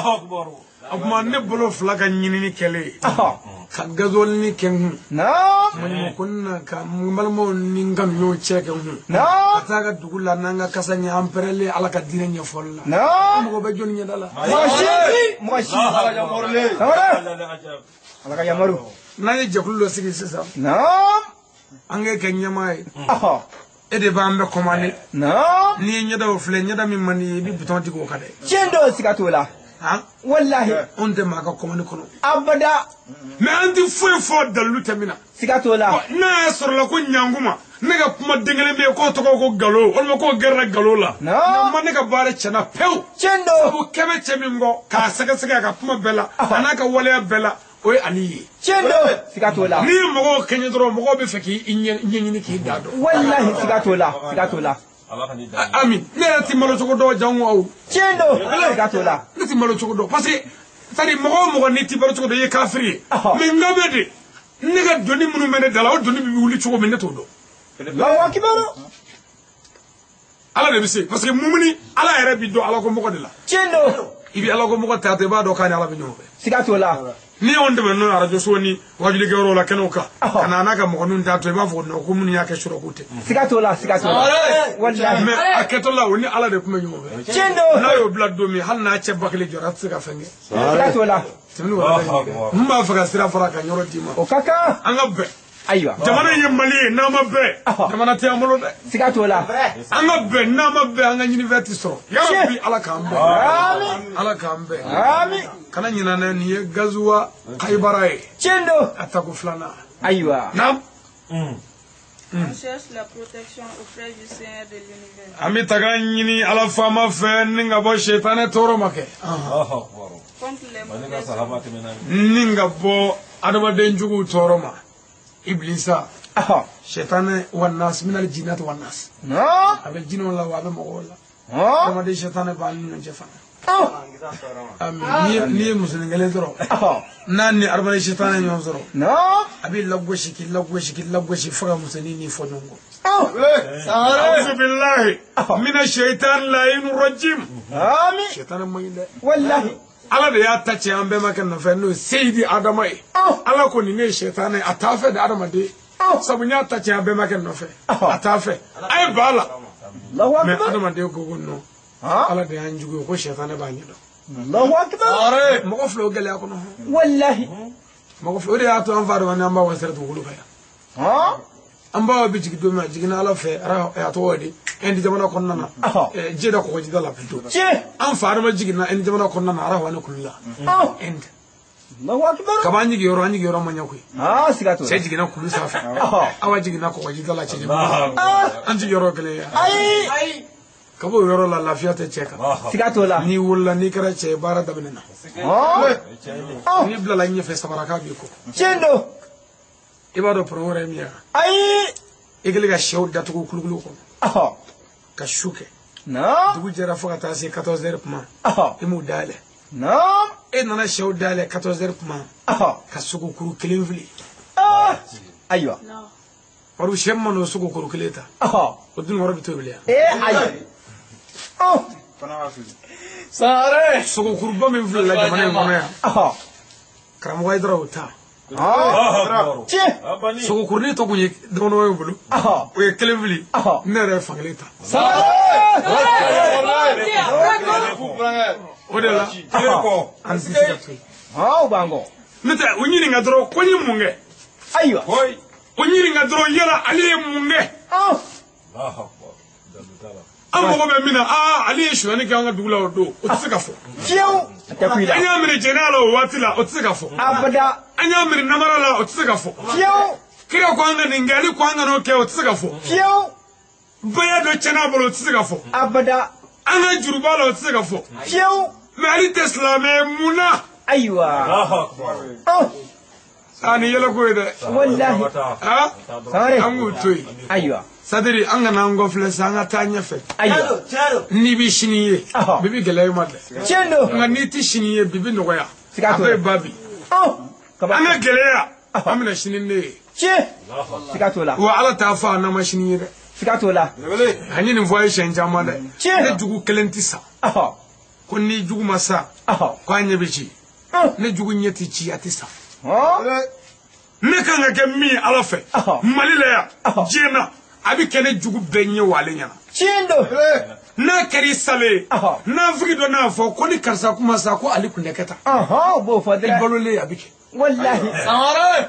Allahu akbar. O tuma ne bolo fila ka ɲinini kɛlen. Ka gazolini kɛ n kun. Maɲuman ko na ka n balimaw ni n ka ɲɔgɔn cɛ kɛ n kun. Ka taa ka dugu la n'an ka kasa ɲɛ an pɛrɛlen Ala ka diinɛ ɲɛfɔli la. An mago bɛ jɔnni ɲɛda la. Mɔgɔ si. Mɔgɔ si. Ala ka yamaru. N'an ye jɛkulu dɔ sigi sisan. An k'e kɛ ɲɛmaa ye. E de b'an bɛɛ commandé. N'i ye ɲɛdaw filɛ ɲɛda min man di ye i bɛ bouton digi o kan dɛ. Tiɲɛ don siga t'o la. Walahi. Anw tɛ maa ka commande kɔnɔ. Abada. Mais an tɛ foyi fɔ dalilu tɛ min na. Siga t'o la. N'a y'a sɔrɔ la ko ɲankuma ne ka kuma den kelen bɛ yen k'o tɔgɔ ko galo walima k'o gɛrɛla galo la. N'a ma ne ka baara tiɲɛna pewu. Tiɲɛ don. Sabu kɛmɛ cɛ min kɔ k'a sɛgɛsɛgɛ a ka kuma bɛɛ la a n'a ka waleya bɛɛ la o ye Ali ye. Tiɲɛ don. Siga t'o la. N'i ye mɔgɔw kɛɲɛ dɔrɔn mɔgɔw bɛ fɛ k'i ɲɛɲini k'i da dɔn. Walahi siga t'o la siga t'o la. Ami ne yɛrɛ ti malo cogo dɔn jango aw. Tiɲɛ don. Siga t'o la. Ne ti malo cogo dɔn parce que c'est-à-dire mɔgɔ o mɔgɔ n'i ti balo cogo dɔn i ye kafiri ye. Mais n ka bɛ de ne ka doni minnu bɛ ne da la o doni bɛ wuli cogo min ne t'o dɔn. Allahu akbar. Ala de bɛ se parce que mumuni Ala yɛrɛ bi dɔn Ala ko mɔgɔ de la. Tiɲɛ don. I bɛ Ala ko mɔgɔ ta i b'a dɔn k'a ni Ala bɛ ɲɔgɔn fɛ. Siga t'o la. N'i y'anw dɛmɛ n'o ye arajo so ni wajulikɛyɔrɔw la kɛnɛw kan ka na n'a ka mɔgɔninw t'a to i b'a fɔ non ko minnu y'a kɛ surɔ k'u tɛ. Siga t'o la siga t'o la. Walahi. Mais a kɛtɔ la o ni Ala de tun bɛ ɲɔgɔn fɛ. Tiɲɛ don. N'a y'o bila don min hali n'a cɛ ba kelen jɔra a tɛ se ka fɛn kɛ. Siga t'o la. Tɛmɛni wala n b'a fɛ ka sira fara ka yɔrɔ d'i ma. O ka kan. An ka bɛn. Ayiwa. Jamana in ye Mali ye n'an ma bɛn jamana tɛ an bolo dɛ. Siga t'o la. An ka bɛn n'an ma bɛn an ka ɲinifɛn tɛ sɔrɔ. Yarabi Ala k'an bɛn. Ami. Ala k'an bɛn. Ami. Kana ɲinɛ dɛ nin ye gazuwa Kayibara ye. Tiɲɛ don. A tako filanan. Ayiwa. Naam. On cherche la protection auprès du Seigneur de l'univers. An bɛ taga ɲini Ala faama fɛ ni ka bɔ sitanɛ tɔɔrɔ ma kɛ. Contre les mauvais hommes. Ni ka bɔ adamaden juguw tɔɔrɔ ma. Iblisa. Sitanɛ wa nas minal jinnati wa nas. A bɛ jinɛw la wa a bɛ mɔgɔw la. Adamaden sitanɛ b'an ni ɲɔgɔn cɛ fana. Ami n'i ye musonin kelen sɔrɔ. N'a ni adamaden sitanɛ ɲɔgɔn sɔrɔ. A b'i lagosi k'i lagosi k'i lagosi fo ka musonin n'i fɔ ɲɔgɔn kɔ. A'udhu billahi mina shaitan la'in rajim. Ami. Sitanɛ man ɲi dɛ. Walahi. Ala de y'a ta cɛ an bɛɛ ma kɛ nɔfɛ n'o ye Seyidi Adama ye. Ala ko nin ne ye sitanɛ a t'a fɛ de adamaden. Sabu n y'a ta tiɲɛ a bɛnbakɛ nɔfɛ. A t'a fɛ. A ye ba la. Mais adamaden ko ko non. Ala de y'an jugu ye ko sɛtanɛ b'a ɲɛdɔn. Allahu akbar. Mɔgɔ filɛ o gɛlɛya kɔnɔ. Wallahi. Mɔgɔ filɛ o de y'a to an fa dɔn n'an b'a sera dugukolo kan yan. An ba bɛ jigin don min a jiginna Ala fɛ a tɔgɔ ye di Inde jamana kɔnɔna na. Jeda kɔgɔjida la plutôt. An fa adama jiginna Inde jamana kɔnɔna na Arawa ne kulu la. Inde. Allahu akbar. Kaba an jigin yɔrɔ an jigin yɔrɔ ma ɲɛ koyi. Siga t'o la. Cɛ jiginna kulu sanfɛ. Awa jiginna kɔgɔjida la cɛcɛ. An jigin yɔrɔ kelen ye. Ayi. Ka bɔ o yɔrɔ la lafiya tɛ cɛ kan. Siga t'o la. N'i wolola n'i kɛra cɛ ye baara daminɛna. N'i bilala ɲɛfɛ sabaraka b'i kɔ. Tiɲɛ don. I b'a dɔn pɔrɔn wɛrɛ ye min ye. Ayi. I kɛlen ka sɛw datugu kulukulu kɔnɔ. Ka su kɛ. Dugu jɛra fo ka taa se 14 heures kuma. I m'u dayɛlɛ. E nana sɛw dayɛlɛ 14 heures kuma. Ka sogokuru kelen fili. Ayiwa. Bari sɛ mana o sogokuru kelen ta. O dun yɔrɔ bɛ to bilen yan. Ayi. Sare. Sogokuruba min filila jamana in kɔnɔ yan. Karamɔgɔ Hayidara o ta. Tiɲɛ. Sogokurunin tɔ kun ye damadɔ ye bolo. O ye kelen fili. Ne yɛrɛ ye fankelen ta. O de la an tɛ se ka to yen. O b'an kɔ. N'o tɛ o ɲininka dɔrɔn ko n ye mun kɛ. Ayiwa. O ɲininka dɔrɔn yala ale ye mun kɛ. An mago bɛ min na ale ye sonyani kɛ an ka dugu la o don o tɛ se ka fɔ. Fiyewu. A tɛ kun i la. An y'a minɛ jɛnɛya la o waati la o tɛ se ka fɔ. Abada. An y'a minɛ namara la o tɛ se ka fɔ. Fiyewu. Kira ko an ka nin kɛ ale ko an ka n'o kɛ o tɛ se ka fɔ. Fiyewu. Baya dɔ tiɲɛna a bolo o tɛ se ka fɔ. Abada. An ka juru b'a la o tɛ se ka fɔ. Fiyewu. Mais ale tɛ silamɛ ye mun na. Ayiwa. Nin yɛlɛ ko ye dɛ. Walahi. An k'o to yen. Ayiwa. C'est-à-dire an kana an kɔfilɛ sa an ka taa ɲɛfɛ. Ayiwa. N'i bɛ sini ye. Bi bɛ gɛlɛya i ma dɛ. Tiɲɛ don. Nka n'i tɛ sini ye bi bɛ nɔgɔya. Siga t'o la. A bɛɛ ye ba bi. An ka gɛlɛya an bɛna sini ne ye. Tiɲɛ. Siga t'o la. Wa Ala t'a fɔ a n'an ma sini ye dɛ. Siga t'o la. An ye nin fɔ a ye siɲɛ caman dɛ. Tiɲɛ. Ne jugu kelen tɛ sa. Ko ni jugu ma sa. Ko an ɲɛ bɛ ci. Ne jugu ɲɛ tɛ ci a tɛ sa. Ne kan ka kɛ min ye Ala fɛ. Mali la yan. Diɲɛ na. A bɛ kɛ ne jugu bɛɛ ɲɛ wa ale ɲɛna. Tiɲɛ don. N'a kɛra i salen ye. Nafigi dɔ n'a fɔ ko ni karisa kuma sa ko ale kun tɛ kɛ tan. O b'o fɔ dɛ. I balolen a bɛ kɛ. Walahi.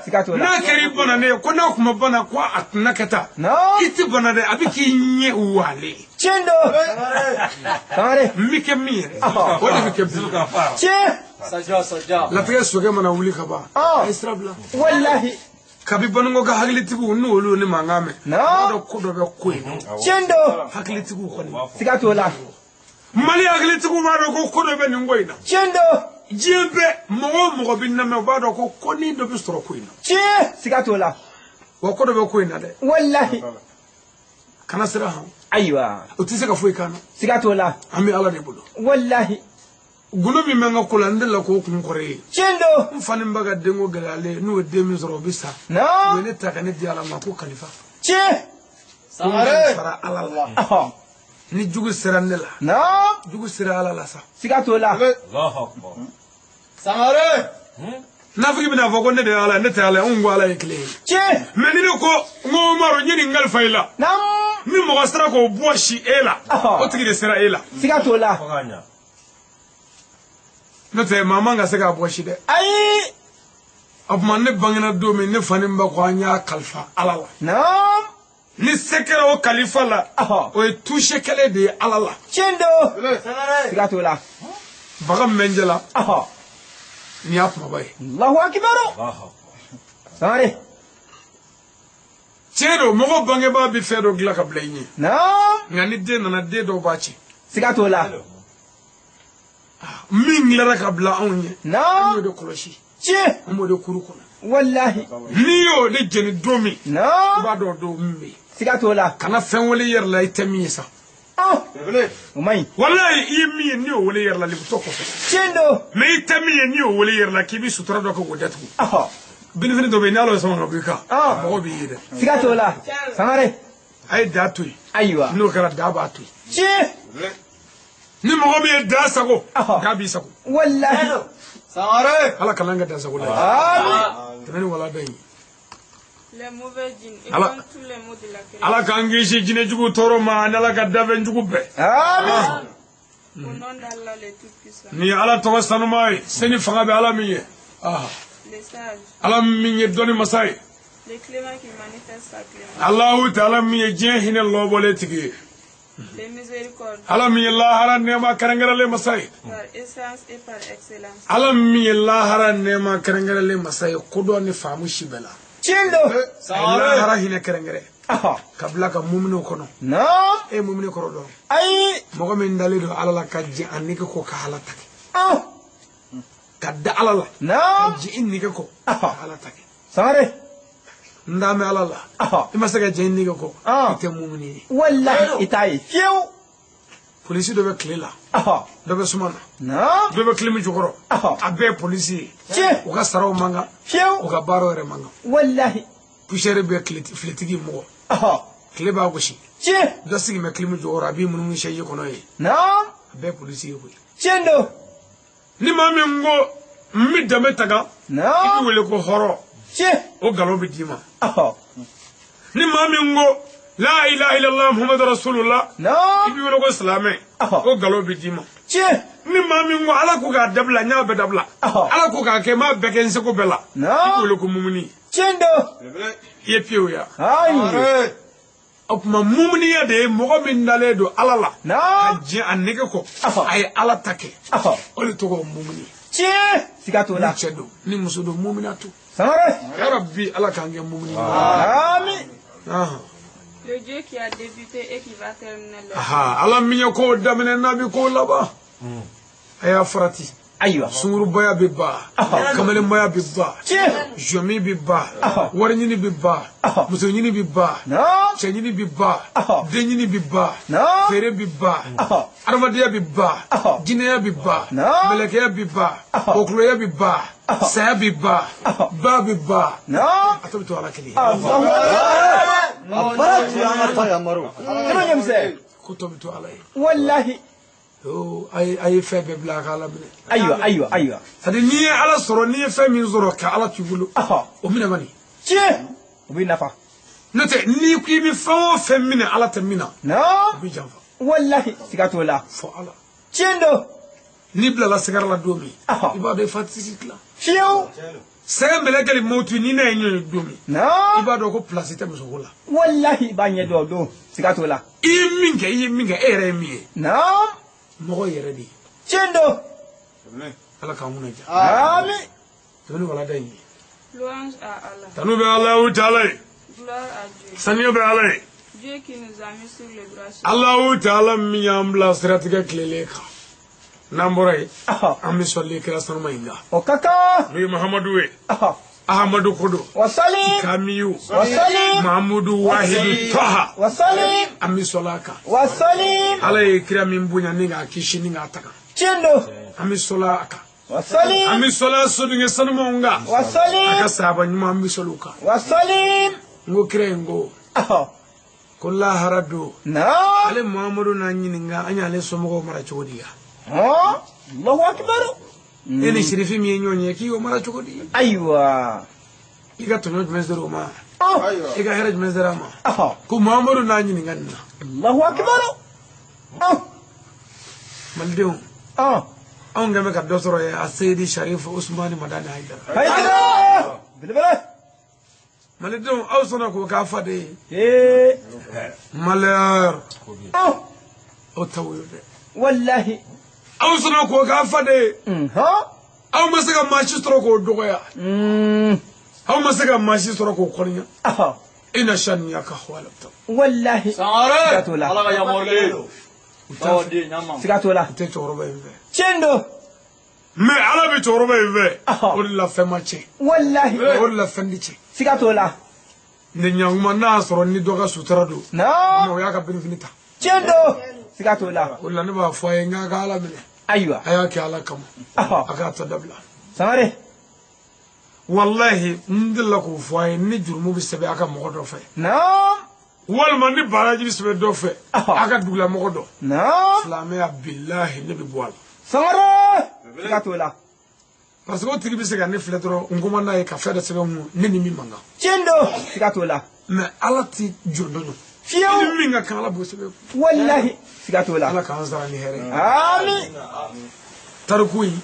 Siga t'o la. N'a kɛra i bananen ye ko n'a kun ma bana ko a tun na kɛ tan. I tɛ bana dɛ a bɛ k'i ɲɛ wa ale ye. Tiɲɛ don. Sangare. N bɛ kɛ min yɛrɛ. O de bɛ kɛ bi. Tiɲɛ. Latigɛ sokɛ mana wuli ka ban. A ye sira bila. Walahi. Kabi Baninko ka hakilitigiw n'olu ni mankan mɛn. N'a dɔn ko dɔ bɛ ko in. Tiɲɛ don. Hakilitigiw kɔni. Siga t'o la. Mali hakilitigiw b'a dɔn ko ko dɔ bɛ nin ko in na. Tiɲɛ don. Diɲɛ bɛɛ mɔgɔ o mɔgɔ bɛ lamɛn u b'a dɔn ko konin dɔ bɛ sɔrɔ ko in na. Tiɲɛ. Siga t'o la. Wa ko dɔ bɛ ko in na dɛ. Walahi. Kana siran hɔn. Ayiwa. O tɛ se ka foyi k'an na. Siga t'o la. An bɛ Ala de bolo. Walahi. Gundo min bɛ n ka ko la n delila k'o kun kɔrɔ ye. Tiɲɛ don. N fa ni n ba ka denko gɛlɛyalen n'u ye den min sɔrɔ o bɛ sa. Non. U ye ne ta ka ne di Ala ma ko kalifa. Tiɲɛ. Sangare. Fara Ala la. Ni jugu sera ne la. Non. Jugu sera Ala la sa. Siga t'o la. Sangare. Nafigi bɛna fɔ ko ne de ye Ala ye ne tɛ Ala ye anw ko Ala ye kelen ye. Tiɲɛ. Mais ni ne ko n ko Umaru n ye nin kalifa i la. Naam. Ni mɔgɔ sera k'o bɔ si e la. O tigi de sera e la. Siga t'o la. N'o tɛ maa man ka se k'a bɔsi dɛ. Ayi. O tuma ne bangena don min ne fa ni n ba ko an y'a kalifa Ala la. Naam. Ni se kɛra o kalifa la. O ye touché kɛlɛ de ye Ala la. Tiɲɛ don. Siga t'o la. Baga min bɛ n jɛ la. Nin y'a kumaba ye. Allahu akibaru. Sangare. Tiɲɛ don mɔgɔ bangebaa bɛ fɛn dɔ dilan ka bila i ɲɛ. Naam. Nka ni den nana den dɔw b'a tiɲɛ. Siga t'o la. Min dilanna ka bila anw ɲɛ. Naam. An y'o de kɔlɔsi. Tiɲɛ. An b'o de kuru kɔnɔ. Walahi. N'i y'o de jeni don min. Naam. I b'a dɔn don min bɛ yen. Siga t'o la. Kana fɛn wele i yɛrɛ la i tɛ min ye sa. O man ɲi. Walahi i ye min ye n'i y'o wele i yɛrɛ la libutɔ kɔfɛ. Tiɲɛ don. Mais i tɛ min ye n'i y'o wele i yɛrɛ la k'i bɛ sutura dɔ kɛ k'o datugu. Binifini dɔ bɛ yen n'Ala ye sɔn ka bɔ i kan. Mɔgɔw b'i ye dɛ. Siga t'o la. Sangare. A ye da to yen. Ayiwa. N'o kɛra da b'a to yen. Tiɲɛ. Ni mɔgɔ min ye da sago. Da b'i sago. Walahi. Sangare. Ala kana an kɛ da sago la ye. Amin. Tɛmɛ ni wala dɔ in ye. Les mauvais djinns et contre tous les maux de la création. Ala k'an kisi jinɛ jugu tɔɔrɔ ma ani Ala ka dafɛn jugu bɛɛ. Amin. Au nom d'Allah le Tout-Puissant. Ni Ala tɔgɔ sanuma ye, seni fanga bɛ Ala min ye. Le sage. Ala min ye dɔnni masa ye. Le clément qui manifeste sa clémence. Alahu taala min ye diɲɛ hinɛ lɔbɔlen tigi ye. Les miséricordes. Ala min ye lahara nɛɛma kɛrɛnkɛrɛnlen masa ye. Par essence et par excellence. Ala min ye lahara nɛɛma kɛrɛnkɛrɛnlen masa ye kodɔn ni faamu si bɛɛ la. Tiɲɛ don. A ye lahara hinɛ kɛrɛnkɛrɛn. Ka bila ka muminɛw kɔnɔ. Naam. E ye mumini kɔrɔ dɔn. Ayi. Mɔgɔ min dalen don Ala la ka jɛ a nege kɔ ka Ala ta kɛ. Ka da Ala la. Naam. Ka jɛ i nege kɔ ka Ala ta kɛ. Sangare. N da mɛn Ala la. I ma se ka jɛ i nege kɔ. I tɛ mumini ye. Walahi i t'a ye fiyewu. Polisi dɔ bɛ tile la. Dɔ bɛ suma na. Naam. Dɔ bɛ kilimi jukɔrɔ. A bɛɛ ye polisi ye. Tiɲɛ. U ka saraw man kan. Fiyewu. U ka baaraw yɛrɛ man kan. Walahi. Poussière bɛ filetigi mɔgɔ. Tile b'a gosi. Tiɲɛ. Dɔ sigi bɛ kilimi jukɔrɔ a b'i munumunu sɛji kɔnɔ yen. Naam. A bɛɛ ye polisi ye koyi. Tiɲɛ don. Ni maa min ko n bɛ danbe ta kan. Naam. I bɛ wele ko hɔrɔn. Tiɲɛ. O nkalon bɛ d'i ma. Ni maa min ko la ilaha illallah muhammadu rasulullah. Naam. I bɛ wele ko silamɛ. O nkalon bɛ d'i ma. Tiɲɛ. Ni maa min ko Ala ko k'a dabila n y'a bɛɛ dabila. Ala ko k'a kɛ n m'a bɛɛ kɛ n seko bɛɛ la. Naam. I bɛ wele ko mumuni. Tiɲɛ don. I ye piyew ya. Ayi. O tuma mumuniya de ye mɔgɔ min dalen don Ala la. Naam. Ka jɛ a nege kɔ. A ye Ala ta kɛ. O de tɔgɔ ye mumuni. Tiɲɛ. Siga t'o la. Ni cɛ don ni muso don mumuna to. Sangare. Ya Rabbi Ala k'an kɛ mumuni ye. Amin. Le Dieu qui a débuté et qui va terminer le. Ala min ye kow daminɛ n'a bɛ kow laban. A y'a farati. Ayiwa. Sunkurubaya bɛ ban. Kamalenbaya bɛ ban. Tiɲɛ. Jɔnmin bɛ ban. Wariɲini bɛ ban. Musoɲini bɛ ban. Naam. Cɛɲini bɛ ban. Denɲini bɛ ban. Naam. Feere bɛ ban. Adamadenya bɛ ban. Jinɛya bɛ ban. Naam. Mɛlɛkɛya bɛ ban. Kɔkuloya bɛ ban. Saya bɛ ban. Ba bɛ ban. Naam. A tɔ bɛ to Ala kelen ye. A baara tun y'an ka taa yamaru. Jama ɲɛmisɛn. Ko tɔ bɛ to Ala ye. Walahi. A ye fɛn bɛɛ bila a ka Ala minɛ. Ayiwa ayiwa ayiwa. C'est à dire n'i ye Ala sɔrɔ n'i ye fɛn min sɔrɔ ka Ala t'i bolo. O minɛ man di. Tiɲɛ. O b'i nafa. N'o tɛ n'i ko i bɛ fɛn o fɛn minɛ Ala tɛ min na. Naam. O b'i janfa. Walahi siga t'o la. Fɔ Ala. Tiɲɛ don. N'i bilala sigara la don min. I b'a dɔn i fa tɛ se k'i tila. Fiyewu. Sɛgɛ mɛlɛkɛli mawutu ni n'a ye ɲɔgɔn ye don min. Naam. I b'a dɔn ko place tɛ musoko la. Walahi i b'a ɲɛ dɔn o don siga t'o la. I ye min kɛ i ye min kɛ e yɛrɛ ye min ye. Naam. Mɔgɔ yɛrɛ de ye. Tiɲɛ don. Ala k'an kunna diya. Amin. Tɛmɛni wala da in ye. Louange à Allah. Tanu bɛ Alahu taala ye. Gloire à Dieu. Saniya bɛ Ala ye. Dieu qui nous a mis sur le droit chemin. Alahu taala min y'an bila siratigɛ tilelen kan. N'an bɔra yen. An bɛ sɔli kira sanuma in kan. O ka kan. N'o ye Mahamadu ye. Ahamadu ko don. Wasali. Kamiyu. Wasali. Mahamudu Wahidu Tɔha. Wasali. An bɛ sɔli a kan. Wasali. Ala ye kira min bonya ni k'a kisi ni k'a taga. Tiɲɛ don. An bɛ sɔli a kan. Wasali. An bɛ sɔli sodenkɛ sanumanw kan. Wasali. A ka sahaba ɲuman an bɛ sɔli u kan. Wasali. N ko kira in ko. Ko lahara don. Naam. Ale Mahamadu n'a ɲininka an y'ale somɔgɔw mara cogo di ya. Allahu akbar. E ni sirifi min ye ɲɔgɔn ye k'i y'o mara cogo di. Ayiwa. I ka tɔɲɔ jumɛn sera o ma. I ka hɛrɛ jumɛn sera a ma. Ko Mahamadu n'a ɲininka nin na. Allahu akbar. Malidenw. Anw kɛn bɛ ka dɔ sɔrɔ yen a Seyidi Sarifu Usumani Madani Hayidara. Hayidara. Belebele. Malidenw aw sɔnna k'o k'a fa de ye. Malheur. Aw t'aw ye dɛ. Walahi. Aw sɔnna k'o k'a fa de ye. Aw ma se ka maa si sɔrɔ k'o dɔgɔya. Aw ma se ka maa si sɔrɔ k'o kɔniya. Ina saniyaka huwal abtar. Walahi. Sangare. Ala ka yamarulen. Siga t'o la. U tɛ cɛkɔrɔba in fɛ. Tiɲɛ don. Mais Ala bɛ cɛkɔrɔba in fɛ. O de la fɛn ma tiɲɛ. Walahi. O de la fɛn tɛ tiɲɛ. Siga t'o la. Ni ɲankuma n'a y'a sɔrɔ ni dɔ ka sutura don. Naam. O y'a ka birifini ta. Tiɲɛ don. Siga t'o la. O de la ne b'a fɔ a ye n k'a ka Ala minɛ. Ayiwa. A y'a kɛ Ala kama. A k'a tɔ dabila. Sangare. Walahi n delila k'o fɔ a ye ni jurumu bɛ sɛbɛn a ka mɔgɔ dɔ fɛ. Naam. Walima ni baraji bɛ sɛbɛn dɔ fɛ. A ka dugulamɔgɔ dɔ. Naam. Silamɛya bilahi ne bɛ bɔ a la. Sangare. Siga t'o la. Parce que o tigi bɛ se ka ne filɛ dɔrɔn n ko n'a ye ka fɛn dɔ sɛbɛn n kun ne ni min man kan. Tiɲɛ don. Siga t'o la. Mais Ala ti jɔn dɔn. Fiyewu. Ni min ka kan Ala b'o sɛbɛn. Walahi. Siga t'o la. Ala k'an sara ni hɛrɛ ye. Ami. Tariku in.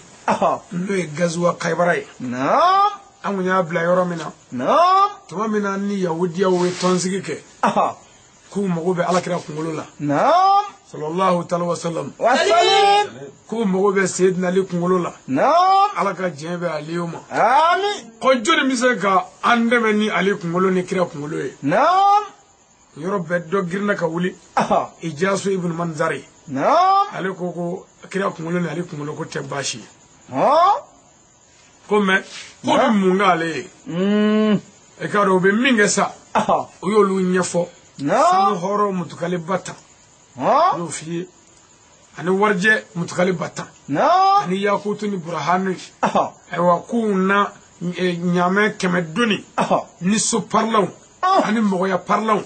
N'o ye gazuwa Kayibara ye. Naam. An kun y'a bila yɔrɔ min na. Naam. Tuma min na ni yahudiyaw ye tɔnsigi kɛ. K'u mago bɛ Alakira kunkolo la. Naam. Sallallahu taala wa sallam. Wa salim. K'u mago bɛ Seydina Ali kunkolo la. Naam. Ala ka diɲɛ bɛ Aliyu ma. Ami. Ko jɔnni bɛ se ka an dɛmɛ ni Ali kunkolo ni kira kunkolo ye. Naam. Yɔrɔ bɛɛ dɔ girinna ka wuli. Ijasu ibn Manzari. Naam. Ale ko kira kunkolo ni Ali kunkolo ko tɛ baasi ye. Ko mɛ ko bɛ mun k'ale ye. I k'a dɔn u bɛ min kɛ sa. O y'olu ɲɛfɔ. Sanu hɔrɔn mutukale ba tan. N y'o f'i ye. Ani warijɛ mutukale ba tan. Ani yakutu ni burahanu. Ayiwa k'u na ɲaamɛ 100 doni. Ni so parilanw. Ani mɔgɔya parilanw.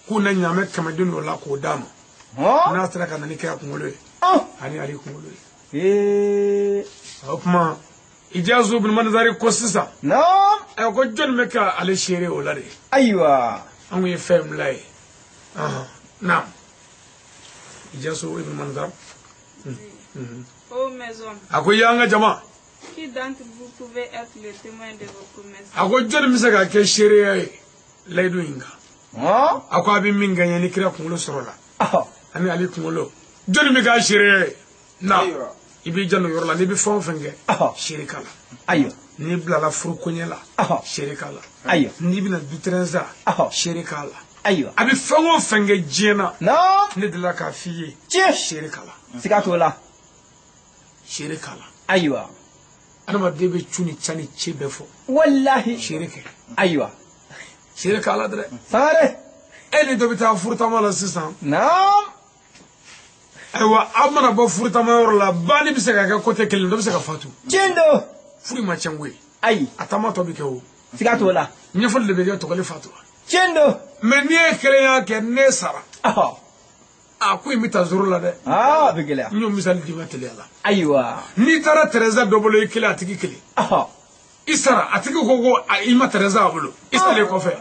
K'u na ɲaamɛ 100 doni o la k'o d'a ma. N'a sera ka na ni kira kunkolo ye. Ani Ali kunkolo ye. O tuma Ijazu ibn Manzari ko sisan. Ayiwa ko jɔnni bɛ ka ale seere o la de. Ayiwa. An ye fɛn bila ye. Naam. Ijazu ibn Manzar. Ô mes hommes. A ko y'an ka jama. Qui d'entre vous pouvez être le témoin de vos promesses? A ko jɔnni bɛ se ka kɛ seereya ye layidu in kan. A ko a bɛ min kɛ n ye ni kira kunkolo sɔrɔ la. Ani Ali kunkolo. Jɔnni bɛ k'a seereya ye? Naam. I b'i janto yɔrɔ la n'i bɛ fɛn o fɛn kɛ. Seere k'a la. Ayiwa. N'i bilala furukoɲɛ la. Seere k'a la. Ayiwa. N'i bɛna dutɛrɛn san. Seere k'a la. Ayiwa. A bɛ fɛn o fɛn kɛ diɲɛ na. Naam. Ne delila k'a f'i ye. Tiɲɛ. Seere k'a la. Siga t'o la. Seere k'a la. Ayiwa. Adamaden bɛ cu ni ca ni ce bɛɛ fɔ. Walahi. Seere kɛ. Ayiwa. Seere k'a la dɛ. Sangare. E ni dɔ bɛ taa furutama la sisan. Naam. Ayiwa aw mana bɔ furutama yɔrɔ la banni bɛ se ka kɛ côté kelen dɔ bɛ se ka fatu. Tiɲɛ don. Furu ma tiɲɛ koyi. Ayi. A taama tɔ bɛ kɛ o. Siga t'o la. Ɲɛfɔli de bɛ kɛ tɔgɔli fatura. Tiɲɛ don. Mais n'i ye kelen y'a kɛ ne sara. A ko in bɛ taa zoro la dɛ. A bɛ gɛlɛya. N y'o misali d'i ma teliya la. Ayiwa. N'i taara Tɛrɛza dɔ bolo i kelen a tigi kelen. I sara a tigi ko i ma Tɛrɛza a bolo. I salen kɔfɛ.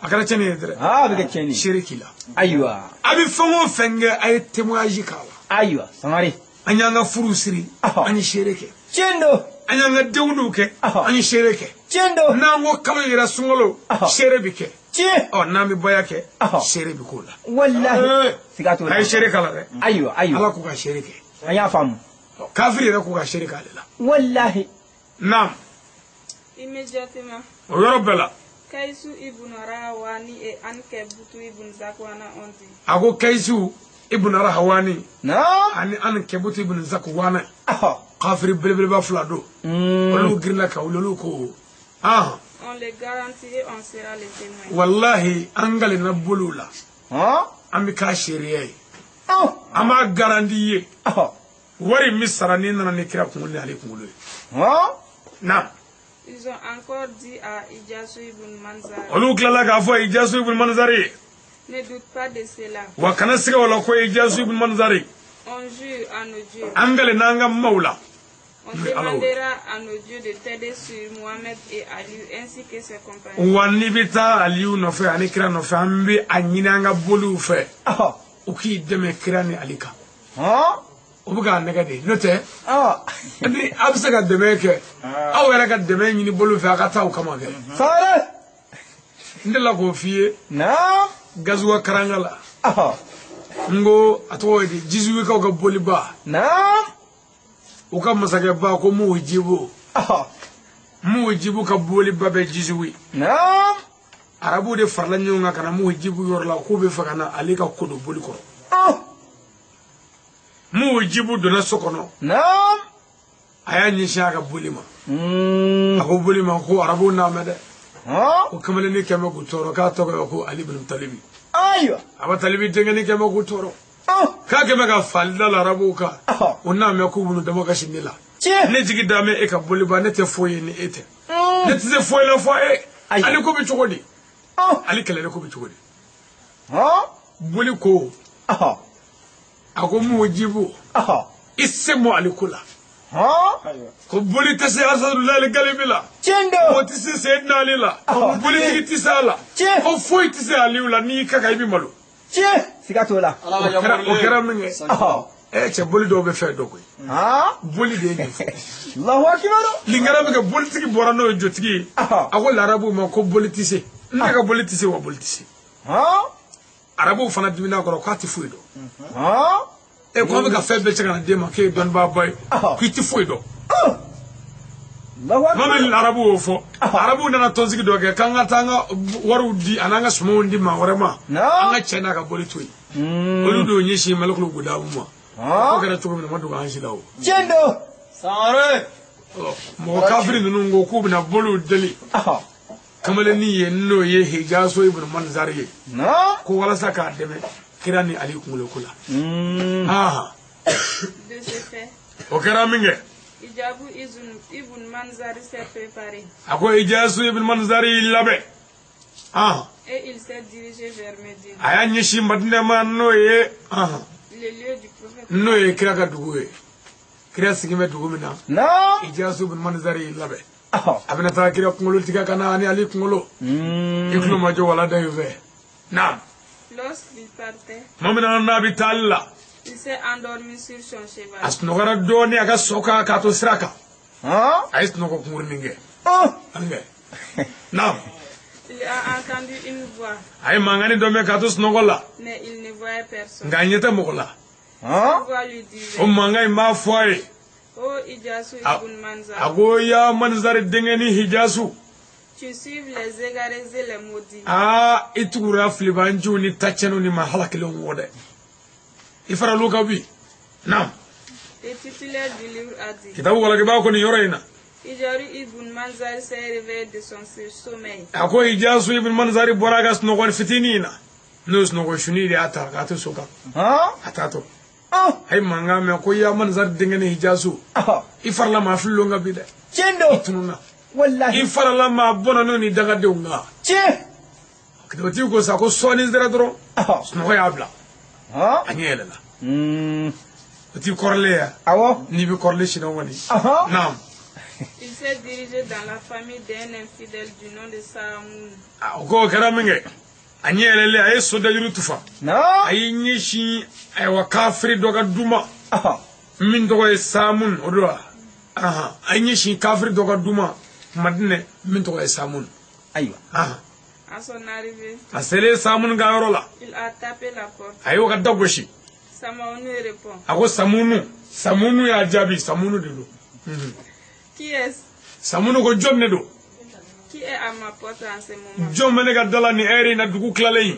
A kɛra tiɲɛni ye dɛ. A bɛ kɛ tiɲɛni ye. Seere k'i la. Ayiwa. A bɛ fɛn o fɛn kɛ a ye témoignage k'a la. Ayiwa Sangare. An y'an ka furu siri. An ye seere kɛ. Tiɲɛ don. An y'an ka denwuluw kɛ. An ye seere kɛ. Tiɲɛ don. N'an ko kalo yɛrɛ sunkalo. Seere bɛ kɛ. Tiɲɛ. Ɔ n'an bɛ baya kɛ. Seere bɛ k'o la. Walahi. Siga t'o la. A ye seere k'a la dɛ. Ayiwa ayiwa. Ala k'u ka seere kɛ. An y'a faamu. Kafiri yɛrɛ k'u ka seere k'ale la. Walahi. Naam. Immédiatement. O yɔrɔ bɛɛ la. Kaisu ibn Rahawani et Ankebutu ibn Zakwana ont dit. A ko Kaisu ibn Rahawani. Naam. Ani Ankebutu ibn Zakwana. Kafiri belebeleba fila don. Olu girinna ka wuli olu ko. On les garantit et on sera les témoins. Wallahi an galenna bolow la. An bɛ k'a seereya ye. An b'a garanti ye. Wari min sara n'i nana ni kira kunkolo ni ale kunkolo ye. Naam. Ils ont encore dit à Ijasu ibn Manzar. Olu tilala k'a fɔ Ijasu ibn Manzari. Ne doute pas de cela. Wa kana siga o la ko Ijasu ibn Manzari. On jure à nos dieux. An galenna an ka maaw la. On demandera à nos dieux de t'aider sur Mohamed et Aliou ainsi que ses compagnons. Wa n'i bɛ taa Aliou nɔfɛ ani kira nɔfɛ an bɛ a ɲini an ka boliw fɛ. U k'i dɛmɛ kira ni Ali kan. O bɛ k'a nɛgɛ de n'o tɛ. Ni a bɛ se ka dɛmɛ kɛ aw yɛrɛ ka dɛmɛ ɲini bolo fɛ a ka taa o kama kɛ. Sangare. N delila k'o f'i ye. Naam. Gazuwa karanga la. N ko a tɔgɔ ye di Jizuwikaw ka boliba. Naam. U ka masakɛba ko Mujibu. Mujibu ka boliba bɛ Jizuwi. Naam. Arabuw de farala ɲɔgɔn kan ka na Mujibu yɔrɔ la k'u bɛ fɛ ka na ale ka ko don boli kɔrɔ. Mujibu donna so kɔnɔ. Naam. A y'a ɲɛsin a ka boli ma. A ko boli ma ko arabuw n'a mɛn dɛ. Ko kamalennin kɛmɛ k'u tɔɔrɔ k'a tɔgɔ ye ko Ali bin Talibi. Ayiwa. Aba Talibi denkɛnin kɛmɛ k'u tɔɔrɔ. K'a kɛmɛ ka fali da la arabuw kan. O n'a mɛn k'u b'u dama kasi ne la. Ne jigi da mɛ e ka boliba ne tɛ foyi ye ni e tɛ. Ne tɛ se foyi la fɔ e. Ale ko bɛ cogo di? Ale kɛlɛli ko bɛ cogo di? Boli ko. A ko Mujibu. I se mɔ ale ko la. Ko boli tɛ se Asadulayi Galibi la. Tiɲɛ don. O tɛ se Seyidina Ali la. Bolitigi tɛ se a la. Tiɲɛ. Ko foyi tɛ se Aliyu la, n'i ka kan i bɛ malo. Tiɲɛ. Siga t'o la. O kɛra min kɛ. Cɛ boli dɔw bɛ fɛn dɔ koyi. Boli de ye nin fɔ. Allahu akibaru. Nin kɛra min kɛ, bolitigi bɔra n'o ye jotigi ye. A ko larabuw ma ko boli tɛ se. Ne ka boli tɛ se wa boli tɛ se. Arabuw fana dimina kɔrɔ k'a tɛ foyi dɔn. Ko an bɛ ka fɛn bɛɛ cɛ ka na den ma k'e ye dɔnnibaaba ye, k'i tɛ foyi dɔn. Maa min arabuw y'o fɔ, arabuw nana tɔnsigi dɔ kɛ k'an ka taa an ka wariw di an'an ka sumanw di maa wɛrɛ ma, an ka cɛ n'a ka boli to yen. Olu de y'o ɲɛsin Malikulu Gudamu ma. Ko kɛra cogo min na, ma dogo an si la o. Tiɲɛ don. Sangare. Mɔgɔ kafiri ninnu ko k'u bɛna boliw deli. Kamalennin ye n'o ye Hijaso ibn Manzari ye. Ko walasa k'a dɛmɛ kira ni Ali kunkolo ko la. De ce fait, o kɛra min kɛ. Ijabu ibn Manzari s'est préparé. A ko Ijasu ibn Manzari y'i labɛn. Et il s'est dirigé vers Médine. A y'a ɲɛsin Madinɛ ma n'o ye. Le lieu du prophète. N'o ye kira ka dugu ye. Kira sigilen bɛ dugu min na. Ijasu ibn Manzari y'i labɛn. A bɛna taa kira kunkolo tigɛ ka na ani Ali kunkolo. I tulo ma jɔ walada in fɛ. Naam. Lorsqu'il partait, tuma min na n'a bɛ taali la. Il s'est endormi sur son cheval. A sunɔgɔra dɔɔnin a ka so kan k'a to sira kan. A ye sunɔgɔ kunkurunin kɛ. Naam. Il a entendu une voix. A ye mankanni dɔ mɛn k'a to sunɔgɔ la. Mais il ne voyait personne. Nka a ɲɛ tɛ mɔgɔ la. Cette voix lui disait. O mankan in b'a fɔ a ye. Oh Ijasu ibn Manzar. A ko ya Manzari denkɛnin Hijasu. Tu suis les égarés et les maudits. Ah, i tugura filibanciw ni tacɛnw ni maa halakilenw kɔ dɛ. I faral'u kan bi. Naam. Le titulaire du livre a dit. Kitabu walakibaa ko nin yɔrɔ in na. Ijaru ibn Manzari s'est réveillé de son sommeil. A ko Ijasu ibn Manzari bɔra a ka sunɔgɔ fitinin na. N'o ye sunɔgɔ sunin de y'a ta k'a to so kan. A taatɔ. A ye mankan mɛn ko ya Manzari denkɛnin Hijasu. I farala maa fililenw kan bi dɛ. Tiɲɛ don. I tununna. Wallahi. I farala maa bɔnna ni dangadenw kan. Tiɲɛ. Kitabatigi ko sa ko sɔɔni sera dɔrɔn. Sunɔgɔ y'a bila. A ɲɛ yɛlɛla. O t'i kɔrɔlen ya. Awɔ. N'i bɛ kɔrɔlen sini kɔni. Naam. Il s'est dirigé dans la famille d'un infidèle du nom de Samoun. O ko o kɛra min kɛ, a ɲɛ yɛlɛlen a ye sodajuru tufa. A y'i ɲɛsin ayiwa kafiri dɔ ka du ma. Min tɔgɔ ye Samoun o don wa. A y'i ɲɛsin kafiri dɔ ka du ma Madinɛ min tɔgɔ ye Samoun. Ayiwa. À son arrivée, a selen Samoun ka yɔrɔ la. Il a tapé la porte. A y'o ka da gosi. Samoun répond. A ko Samounu, Samounu y'a jaabi, Samounu de don. Qui est-ce? Samounu ko jɔn de don? Qui est à ma porte en ce moment? Jɔn bɛ ne ka da la nin heure in na dugu tilalen in?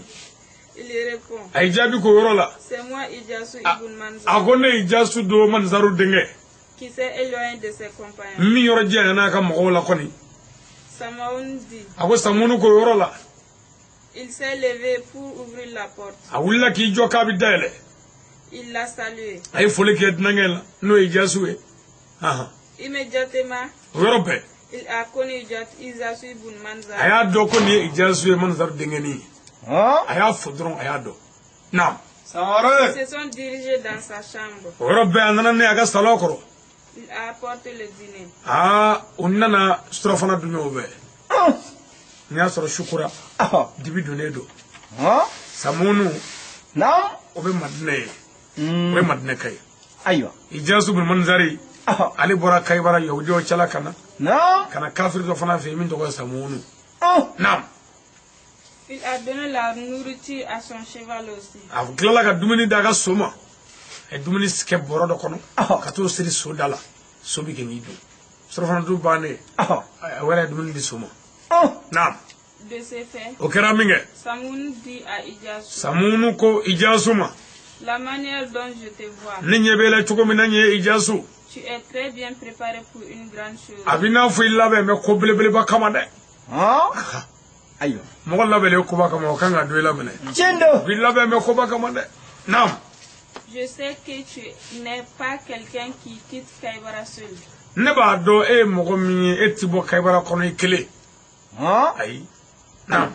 Il répond. A y'i jaabi k'o yɔrɔ la. C'est moi Ijasu ibn Manzar. A ko ne Ijasu don Manzaru denkɛ. Qui s'est éloigné de ses compagnons. Min yɔrɔ janyana n'a ka mɔgɔw la kɔni. Samoun dit. A ko Samounu k'o yɔrɔ la. Il s'est levé pour ouvrir la porte. A wulila k'i jɔ k'a bɛ dayɛlɛ. Il l'a salué. A ye foli kɛ dunankɛ la n'o ye Ijasu ye. Immédiatement. O yɔrɔ bɛɛ. Il a connu Ijasu ibn Manzar. A y'a dɔn ko nin ye Ijasu ye Manzaru denkɛnin ye. A y'a fɔ dɔrɔn a y'a dɔn. Naam. Sangare. Ils se sont dirigés dans sa chambre. O yɔrɔ bɛɛ a nana ne a ka salon kɔrɔ. Il a apporté le dîner. Aa u nana surafana dun ɲɔgɔn fɛ. N'i y'a sɔrɔ su kora. Dibi donnen don. Samounu. Naam. O bɛ Madinɛ ye. O ye Madinɛ ka ye. Ayiwa. Ijasu ibn Manzari. Ale bɔra Kayibara yahudiyaw cɛla ka na. Naam. Ka na kafiri dɔ fana fɛ yen min tɔgɔ ye Samounu. Naam. Il a donné la nourriture à son cheval aussi. A tilala ka dumuni d'a ka so ma. A ye dumuni kɛ bɔrɔ dɔ kɔnɔ. Ka t'o siri so da la. So bɛ kɛ n'i dun. Surafana dun bannen. A yɛrɛ ye dumuni di so ma. Naam. De ce fait, o kɛra min kɛ. Samoun dit à Ijasu. Samounu ko Ijasu ma. La manière dont je te vois. Ne ɲɛ b'e la cogo min na nin ye Ijasu. Tu es très bien préparé pour une grande chose. A b'i n'a fɔ i labɛn bɛ ko belebeleba kama dɛ. Ayiwa. Mɔgɔ labɛnnen koba kama o kan ka don i la minɛ. Tiɲɛ don. I labɛn bɛ koba kama dɛ. Naam. Je sais que tu n'es pas quelqu'un qui quitte Kaibara seul. Ne b'a dɔn e ye mɔgɔ min ye e ti bɔ Kaibara kɔnɔ i kelen. Ayi. Naam.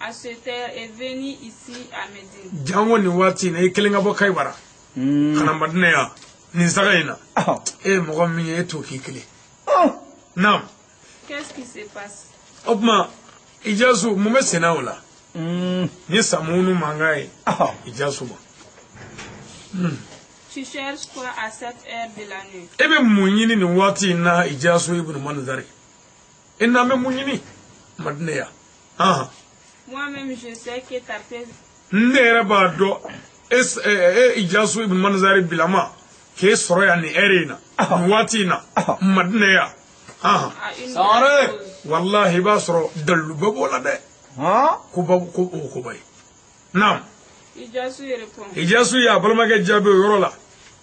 À cette heure est venu ici à Médine. Jango nin waati in na i kelen ka bɔ Kaibara. Ka na Madinɛ yan. Nin saga in na. E ye mɔgɔ min ye e t'o k'i kelen. Naam. Qu'est-ce qui se passe? O tuma Ijasu mun bɛ senna o la? Ni ye Samunu mankan ye Ijasu ma. Tu cherches quoi à cette heure de la nuit? E bɛ mun ɲini nin waati in na Ijasu ibn Manzari? E n'an bɛ mun ɲini Madina yan? Moi-même je sais que ta paix. Ne yɛrɛ b'a dɔn e Ijasu ibn Manzari bilama k'e sɔrɔ yan nin heure in na nin waati in na Madina yan. Wallahi i b'a sɔrɔ daliluba b'o la dɛ. Koba ko o koba ye. Naam. Ijasu répond. Ijasu y'a balimakɛ jaabi o yɔrɔ la.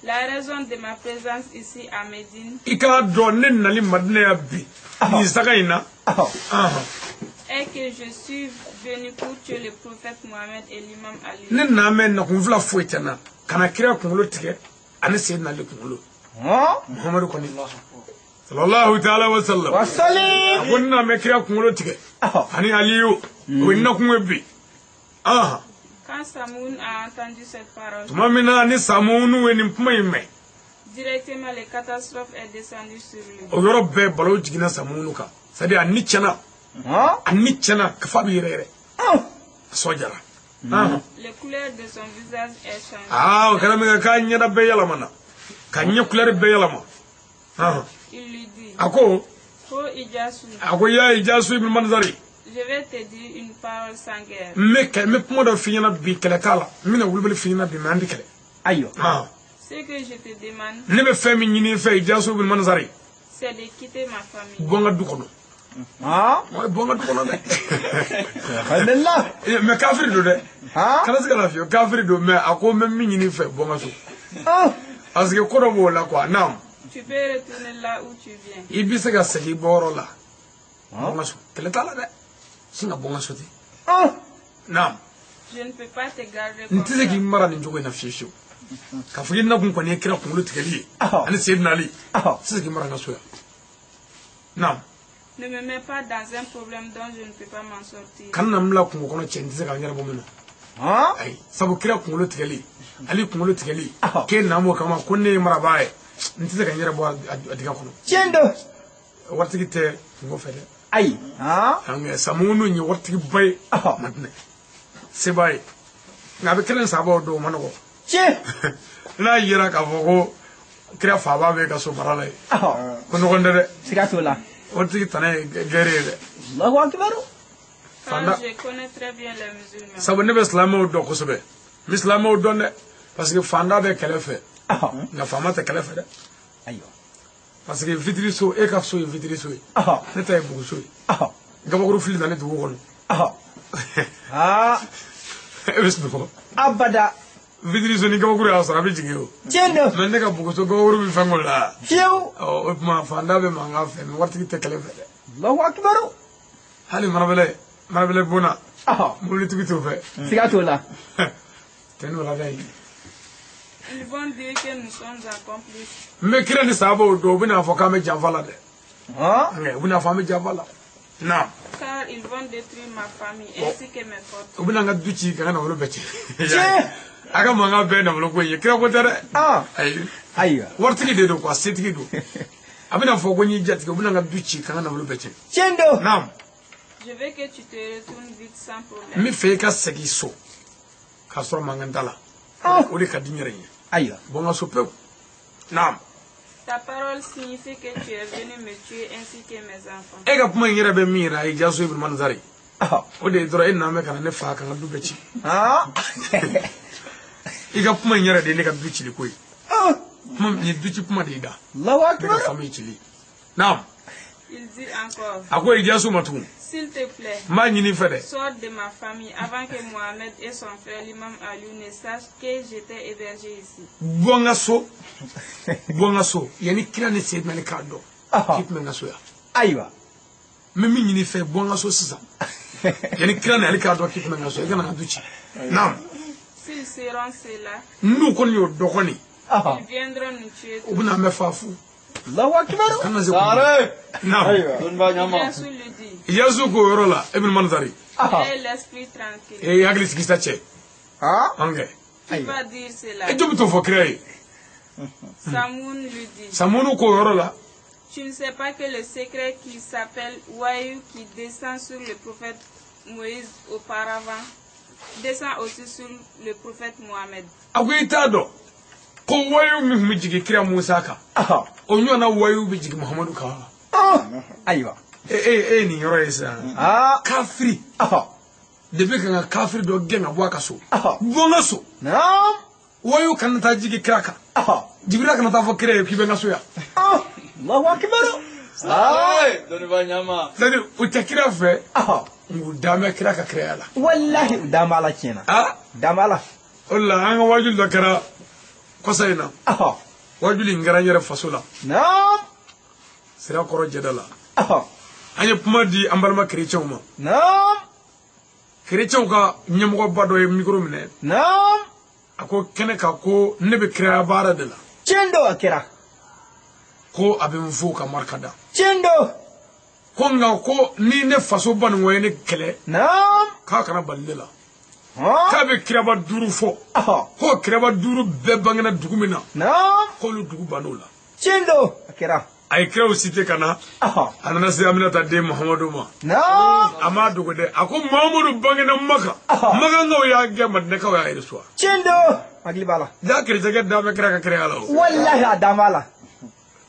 La raison de ma présence ici à Médine. I k'a dɔn ne nali Madina yan bi nin saga in na. Est que je suis venu pour tuer le prophète Mohammed et l'imam Ali. Ne n'a mɛn nakun fila foyi tɛ n na ka na kira kunkolo tigɛ ani Seydina Ali kunkolo. Muhamadu kɔni. Sallallahu ta'ala wa sallam. A ko ne n'a mɛn kira kunkolo tigɛ ani Aliyu o ye nakun ye bi. Quand Samoun a entendu cette parole, tuma min na ni Samunu ye nin kuma in mɛn, directement les catastrophes est descendue sur lui. O yɔrɔ bɛɛ balawu jiginna Samunu kan. C'est-à-dire a ni tiɲɛna. A ni tiɲɛna kafa bɛ yɛrɛ yɛrɛ. A sɔn jara. Les couleurs de son visage est changée. Aa o kɛra min kɛ k'a ɲɛda bɛɛ yɛlɛmana. Ka ɲɛ couleur bɛɛ yɛlɛma. Il lui dit. A ko. Ko Ijasu. A ko ya Ijasu ibn Manzari. Je vais te dire une parole sans guerre. N bɛ kuma dɔ f'i ɲɛna bi kɛlɛ t'a la. N bɛna wulibali f'i ɲɛna bi mais an tɛ kɛlɛ. Ayiwa. Ce que je te demande. Ne bɛ fɛn min ɲini i fɛ Ijasu ibn Manzari. C'est de quitter ma famille. Bɔ n ka du kɔnɔ. Bɔ n ka du kɔnɔ dɛ. Alhamdulillah. Mais kafiri don dɛ. Kana se ka lafiya kafiri don mais a ko n bɛ min ɲini i fɛ bɔ n ka so. Parce que ko dɔ b'o la quoi naam. Tu peux retourner là où tu viens. I bɛ se ka segin i bɔyɔrɔ la. Bɔ n ka so kɛlɛ t'a la dɛ. Sin ka bɔ n ka so ten. Naam. Je ne peux pas te garder N comme tɛ se k'i ça. mara nin cogo in na fiyewu fiyewu. K'a fɔ k'i nakun kɔni ye kira kunkolo tigɛli ye. Ani Seydina Ali. N tɛ se k'i mara n ka so yan. Naam. Ne me mets pas dans un problème dont je ne peux pas m'en sortir. Kana na n bila kungo kɔnɔ cɛ n tɛ se ka n yɛrɛ bɔ min na. Ayi sabu kira kunkolo tigɛli Ali kunkolo tigɛli k'e na m'o kama ko ne ye marabaa ye n tɛ se ka n yɛrɛ bɔ a dingɛ kɔnɔ. Tiɲɛ don. Waritigi tɛ kungo fɛ dɛ. Ayi. Samunu ye waritigiba ye Madina seba ye nka a bɛ kelen sabaw dɔn o ma nɔgɔ. Tiɲɛ. N'a yera k'a fɔ ko kira faaba bɛ ka so mara la ye. Ko nɔgɔn tɛ dɛ. Siga t'o la. Waritigi tana ye gɛrɛ ye dɛ. Allahu akbar. Car je connais très bien les musulmans. Sabu ne bɛ silamɛw dɔn kosɛbɛ. N bɛ silamɛw dɔn dɛ. Parce que fanda bɛ kɛlɛ fɛ. Nka faama tɛ kɛlɛ fɛ dɛ. Ayiwa. Parce que vitiri so e ka so ye vitiri so ye. Ne ta ye buguso ye. Gabakuru fili nana dugu kɔnɔ. E bɛ sunɔgɔ. Abada. Vitiri so ni gabakuru y'a sɔrɔ a bɛ jigin o. Tiɲɛ don. Mais ne ka buguso gabakuru bɛ fɛn k'o la. Fiyewu. O tuma fanda bɛ mankan fɛ mais waritigi tɛ kɛlɛ fɛ dɛ. Allahu akbar. Hali marabɛlɛ bonna. Mobilitigi t'o fɛ. Siga t'o la. Tɛ n'o la dɛ. Ils vont dire que nous sommes en complice. N bɛ kira ni sabaw dɔn u bɛna fɔ k'an bɛ janfa la dɛ. U bɛna fɔ an bɛ janfa la. Naam. Car ils vont détruire ma famille ainsi que mes fortunes. U bɛna n ka du ci ka n ka nafolo bɛɛ ci. A ka mankan bɛɛ ye nafolo ko ye kira ko tɛ dɛ. Ayi. Ayiwa. Waritigi de don quoi setigi don. A bɛna fɔ ko n y'i jatigɛ u bɛna n ka du ci ka n ka nafolo bɛɛ ci. Tiɲɛ don. Naam. Je veux que tu te retournes vite sans problème. N bɛ fɛ i ka segin so k'a sɔrɔ mankan t'a la. O de ka di n yɛrɛ ye. Ayiwa. Bɔ n ka so pewu. Naam. Ta parole signifie que tu es venu me tuer ainsi que mes enfants. E ka kuma in yɛrɛ bɛ min yira Ijasu ibn Manzari. O de ye dɔrɔn e nana mɛn ka na ne fa ka n ka du bɛɛ ci. I ka kuma in yɛrɛ de ye ne ka du cili ko ye. Kuma nin ye du ci kuma de y'i da. Allahu akbar. Ne ka famille cili. Naam. Il dit encore. A ko Ijasu ma tugun. S'il te plaît. N b'a ɲini i fɛ dɛ. Sors de ma famille avant que Mohamed et son frère l'imam Ali ne sachent que j'étais hébergé ici. Bɔ n ka so. Bɔ n ka so. Yanni kira ni Seydina Ali k'a dɔn. K'i tun bɛ n ka so yan. Ayiwa. N bɛ min ɲini i fɛ bɔ n ka so sisan. Yanni kira ni Ali k'a dɔn k'i tun bɛ n ka so i kana n ka du ci. Naam. S'ils seront ceux-là. N'u kɔni y'o dɔn kɔni. Ils viendront nous tuer. U bɛna an bɛɛ fa fu. Allahu akbar. Kana se kun. Naam. Ijasu lui dit. Ijasu k'o yɔrɔ la Ibn Manzari. Aie l'esprit tranquille. E hakili sigi sa cɛ. An kɛ. Tu vas dire cela. E jɔn bɛ t'o fɔ kira ye. Samoun lui dit. Samoun ko yɔrɔ la. Tu ne sais pas que le secret qui s'appelle Wayu qui descend sur le prophète Moïse auparavant descend aussi sur le prophète Mohammed. A ko i t'a dɔn ko wayu min tun bɛ jigin kira Musa kan. O ɲɔgɔnna wayu bɛ jigin Muhamadu kan. Ayiwa. E ye nin yɔrɔ ye sisan. Kafiri. Depuis ka n ka kafiri dɔ gɛn ka bɔ a ka so. Bɔ n ka so. Wayu kana taa jigin kira kan. Jibirila kana taa fɔ kira ye k'i bɛ n ka so yan. Allahu akbar. C'est-à-dire u tɛ kira fɛ. U dan bɛ kira ka kiraya la. Walahi u dan b'a la tiɲɛ na. Dan b'a la. O de la an ka wajuli dɔ kɛra kɔsa in na. Wajuli in kɛra n yɛrɛ faso la. Sirakɔrɔ jɛda la. An ye kuma di an balima kerecɛnw ma. Kerecɛnw ka ɲɛmɔgɔba dɔ ye micro minɛ. A ko kɛnɛ kan ko ne bɛ kiraya baara de la. Tiɲɛ don a kɛra. Ko a bɛ n fo ka marika da. Tiɲɛ don. Ko nka ko ni ne faso baninko ye ne kɛlɛ. K'a kana bali ne la. K'a bɛ kiraba 5 fɔ. Ko kiraba 5 bɛɛ bangena dugu min na. K'olu dugu bann'o la. Tiɲɛ don a kɛra. A ye kiraw cité ka na. A nana se Aminata den Muhamadu ma. A m'a dogo dɛ. A ko Muhamadu bangena Maka. Makankaw y'a gɛn Madinɛkaw y'a reçoit. Tiɲɛ don. Hakili b'a la. Ja kerecɛnkɛ dan bɛ kira ka kiraya la o. Walahi a dan b'a la.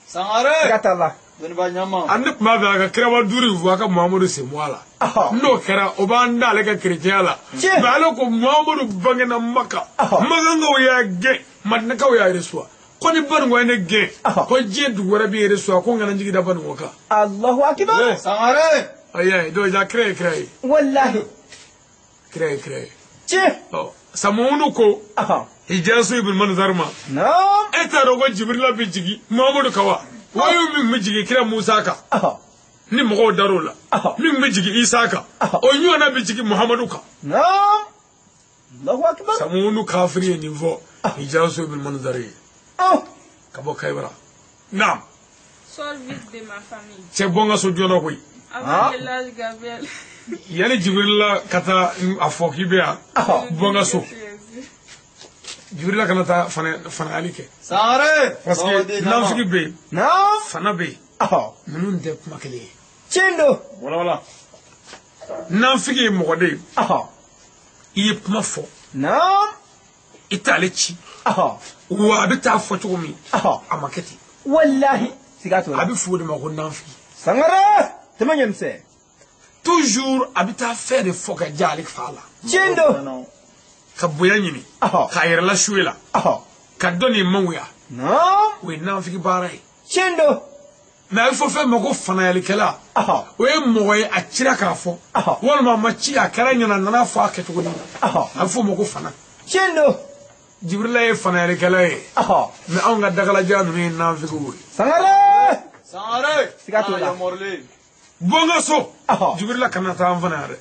Sangare. Siga t'a la. An ne tun b'a fɛ a ka kiraba 5 fɔ a ka Muhamadu sen bɔ a la. N'o kɛra o b'an da ale ka kerecɛnya la. Mais ale ko Muhamadu bangena Maka. Makankaw y'a gɛn Madinɛkaw y'a reçoit. Ko ni baninko ye ne gɛn ko diɲɛ dugu wɛrɛ b'i reçoit ko n kana n jigi da baninko kan. Allahu akbar. Sangare. Ayi donc ja kira ye kira ye. Walahi. Kira ye kira ye. Tiɲɛ. Samunu ko. Hijasu ibn Manzar ma. E t'a dɔn ko Jibirila bɛ jigin Muhamadu kan wa? Wayu min bɛ jigin kira Musa kan. Ni mɔgɔw dar'o la. Min bɛ jigin Isa kan. O ɲɔgɔnna bɛ jigin Muhamadu kan. Allahu akbar. Samunu kafiri ye nin fɔ Hijasu ibn Manzar ye. Ka bɔ Kayibara. Naam. Sors vite de ma famille. Cɛ bɔ n ka so joona koyi. Avant que l'ange Gabriel. Yanni Jibirila ka taa a fɔ k'i bɛ yan. Bɔ n ka so. Jibirila kana taa fanayali kɛ. Sangare. Parce que nafigi bɛ yen. Fana bɛ yen. Ninnu tɛ kuma kelen ye. Tiɲɛ don. Wala wala. Nafigi ye mɔgɔ de ye. I ye kuma fɔ. I t'ale ci. Wa a bɛ taa fɔ cogo min. A ma kɛ ten. Walahi. Siga t'o la. A bɛ fɔ o de ma ko nafigi. Sangare. Tɛmɛ ɲɛmisɛn. Toujours a bɛ taa fɛn de fɔ ka diya ale fa la. Tiɲɛ don. Ka bonya ɲini. K'a yɛrɛ lasuwe la. Ka dɔ nin mangoya. O ye nafigi baara ye. Tiɲɛ don. Mais a bɛ fɔ fɛn ma ko fanayalikɛla. O ye mɔgɔ ye a cira k'a fɔ. Walima a ma ci a kɛra ɲɛna a nana fɔ a kɛcogo nin na. A bɛ fɔ o ma ko fana. Tiɲɛ don. Jibirila ye fanayalikɛla ye. Mais anw ka dagalaja ninnu ye nafigiw ye. Sangare. Sangare. Siga t'o la. Bɔ n ka so. Jibirila kana taa an fana yan dɛ.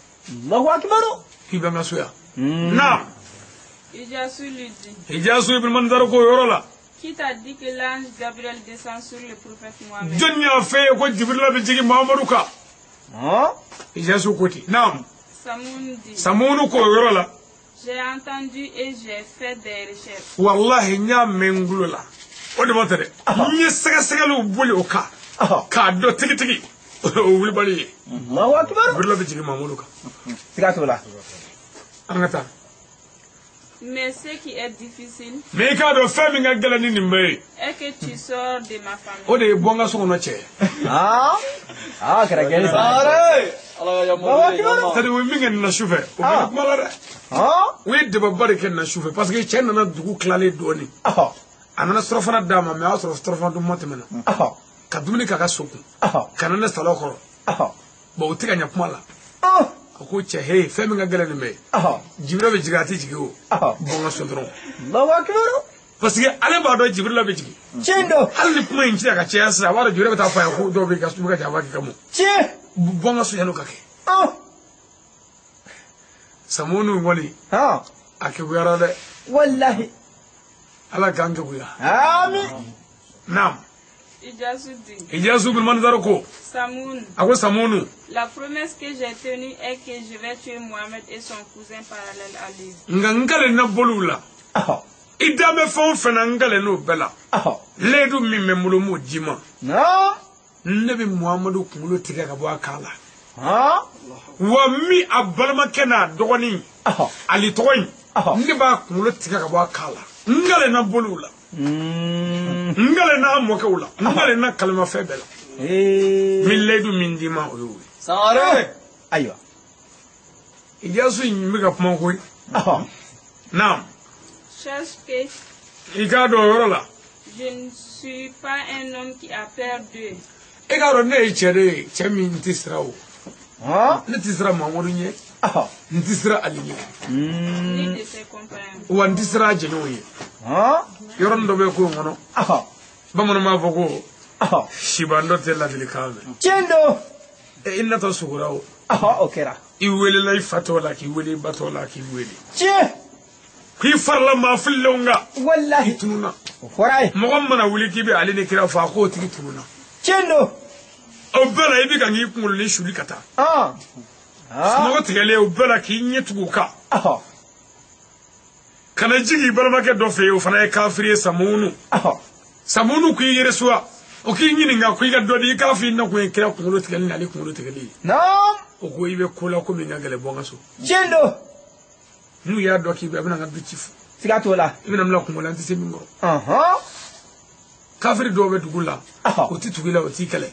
Allahu akbar. K'i bɛ n ka so yan. Naam. Hijasu lui dit. Hijasu ibn Manzar ko yɔrɔ la. Qui t'a dit que l'ange Gabriel descend sur le prophète Mohammed? Jɔn y'a fɛ ye ko Jibirila bɛ jigin Muhamadu kan. Hijasu ko ten. Naam. Samoun dit. Samoun ko yɔrɔ la. J'ai entendu et j'ai fait des recherches. Wallahi n y'a mɛn n tulo la. O de ma tɛ dɛ. N ye sɛgɛsɛgɛliw boli o kan. K'a dɔn tigitigi. O wulibali ye. Allahu akbar. Jibirila bɛ jigin Muhamadu kan. Siga t'o la. An ka taa. Mais ce qui est difficile. Mais i k'a dɔn fɛn min ka gɛlɛn ni nin bɛɛ ye. Est que tu sors de ma famille. O de ye bɔ n ka so kɔnɔ cɛ. A kɛra gɛlɛn sa. C'est-à-dire u ye min kɛ nin na sufɛ. O bɛ kuma la dɛ. U ye débat ba de kɛ nin na sufɛ parce que cɛ nana dugu tilalen dɔɔnin. A nana surafana d'a ma mais a y'a sɔrɔ surafana dun ma tɛmɛna. Ka dumuni k'a ka so kun. Ka na ne salon kɔrɔ. Bon o tɛ ka ɲɛ kuma la. A ko cɛ he fɛn min ka gɛlɛn nin bɛɛ ye. Jibirila bɛ jigin a tɛ jigin o. Bɔ n ka so dɔrɔn. Allahu akbar. Parce que ale b'a dɔn Jibirila bɛ jigin. Tiɲɛ don. Hali ni kuma in cira ka caya sisan a b'a dɔn Jibirila bɛ taa fɔ a ye ko dɔw bɛ ka janfa kɛ ka mɔ. Tiɲɛ. Bɔ n ka so yan'o ka kɛ. Samunu kɔni. A kekuyara dɛ. Walahi. Ala k'an kekuya. Amin. Naam. Ijasu dit. Ijasu bin Manzar ko. Samoun. A ko Samunu. La promesse que j'ai tenue est que je vais tuer Mohamed et son cousin parallèle à lui. Nka n kalen na boliw la. I da bɛ fɛn o fɛn na n kalen n'o bɛɛ la. Layidu min bɛ n bolo n b'o d'i ma. Ne bɛ Muhamadu kunkolo tigɛ ka bɔ a kan la. Wa min a balimakɛ n'a dɔgɔnin Ali tɔgɔ in ne b'a kunkolo tigɛ ka bɔ a kan la. N kalenna boliw la. N kalenna mɔkɛw la. N kalenna kalimafɛn bɛɛ la. N bɛ layidu min d'i ma o y'o ye. Sangare. Ayiwa. Ijasu in bɛ ka kuma koyi. Naam. Sache que. I k'a dɔn o yɔrɔ la. Je ne suis pas un homme qui a peur d'eux. E k'a dɔn ne ye cɛ de ye cɛ min tɛ siran o. Ne tɛ siran Mamadu ɲɛ. N tɛ siran Ali ɲɛ. Ni de ses compagnons. Wa n tɛ siran a jɛɲɔgɔnw ye. Yɔrɔnin dɔ bɛ ko in kɔnɔ. Bamananw b'a fɔ ko. Siban dɔ tɛ ladilikan mɛn. Tiɲɛ don. I natɔ sugora o. O kɛra. I welela i fa tɔgɔ la k'i wele i ba tɔgɔ la k'i wele. Tiɲɛ. K'i farala maa fililenw kan. Walahi. I tununna. O fɔra ye. Mɔgɔ mana wuli k'i bɛ ale ni kira fɔ a k'o tigi tununna. Tiɲɛ don. O bɛɛ la i bɛ ka k'i kunkolo ni suli ka taa. Sunɔgɔ tigɛlen o bɛɛ la k'i ɲɛ tugu o kan. Ka na jigin i balimakɛ dɔ fɛ yen o fana ye kafiri ye Samunu. Samunu k'i yɛrɛ suwa o k'i ɲininka ko i ka dɔ di i k'a fɔ i nakun ye kira kunkolo tigɛli n'ale kunkolo tigɛli ye. O ko i bɛ ko la ko min ka gɛlɛn bɔ n ka so. Tiɲɛ don. N'u y'a dɔn k'i bɛ a bɛna n ka du ci fo. Siga t'o la. I bɛna n bila kungo la n tɛ se min kɔrɔ. Kafiri dɔw bɛ dugu la. O tɛ tugu i la o t'i kɛlɛ.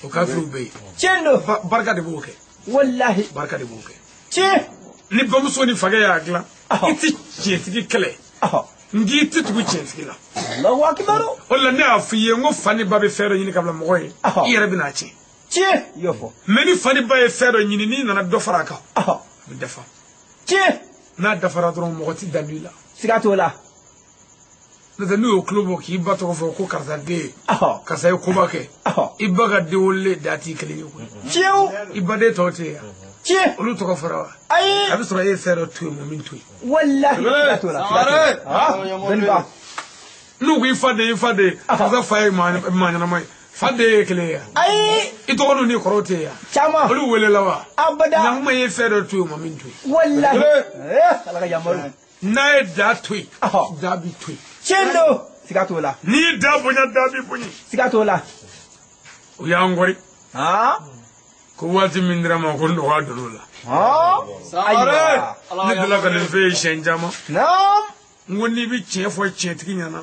O kafiriw bɛ yen. Tiɲɛ don. Barika de b'o kɛ. Walahi. Barika de b'o kɛ. Tiɲɛ. Ni bamuso ni fakɛ y'a dilan. I tɛ tiɲɛtigi kɛlɛ. N k'i tɛ tugu tiɲɛtigi la. Alahu akibaru. O la ne y'a f'i ye n ko fa ni ba bɛ fɛn dɔ ɲini ka bila mɔgɔ ye. I yɛrɛ bɛ n'a tiɲɛ. Tiɲɛ. I y'o fɔ. Mɛ ni fa ni ba ye fɛn dɔ ɲini n'i nana dɔ fara a kan. A bɛ dafa. Tiɲɛ. N'a dafara dɔrɔn mɔgɔ tɛ dan i la. Siga t'o la. N'o tɛ n'u y'o tulo bɔ k'i ba tɔgɔ fɔ ko karisa den. Karisa ye koba kɛ. I ba ka den wololen da t'i kelen ye koyi. Tiɲɛ. I baden tɔw tɛ yen. Tiɲɛ. Olu tɔgɔ fɔra wa. Ayi. A bɛ sɔrɔ e ye fɛn dɔ to yen mɔgɔ min to yen. Walahi. Siga t'o la. Siga t'o la. N'u ko i fa den i fa den karisa fa ye maa ɲɛnama ye. Fa den ye kelen ye. Ayi. I dɔgɔninw ni kɔrɔw tɛ yen. Caman. Olu welela wa. Abada. Ɲankuma ye fɛn dɔ to yen mɔgɔ min to yen. Walahi. Ala ka yamaru. N'a ye da to yen. Da bi to yen. Tiɲɛ don. Siga t'o la. N'i ye da bonya da bi bonya. Siga t'o la. U y'an kɔri. Ko waati min dira ma ko nɔgɔya donn'o la. Ayiwa. Ne delila ka nin f'e ye siɲɛ caman. N ko n'i bɛ tiɲɛ fɔ tiɲɛtigi ɲɛna.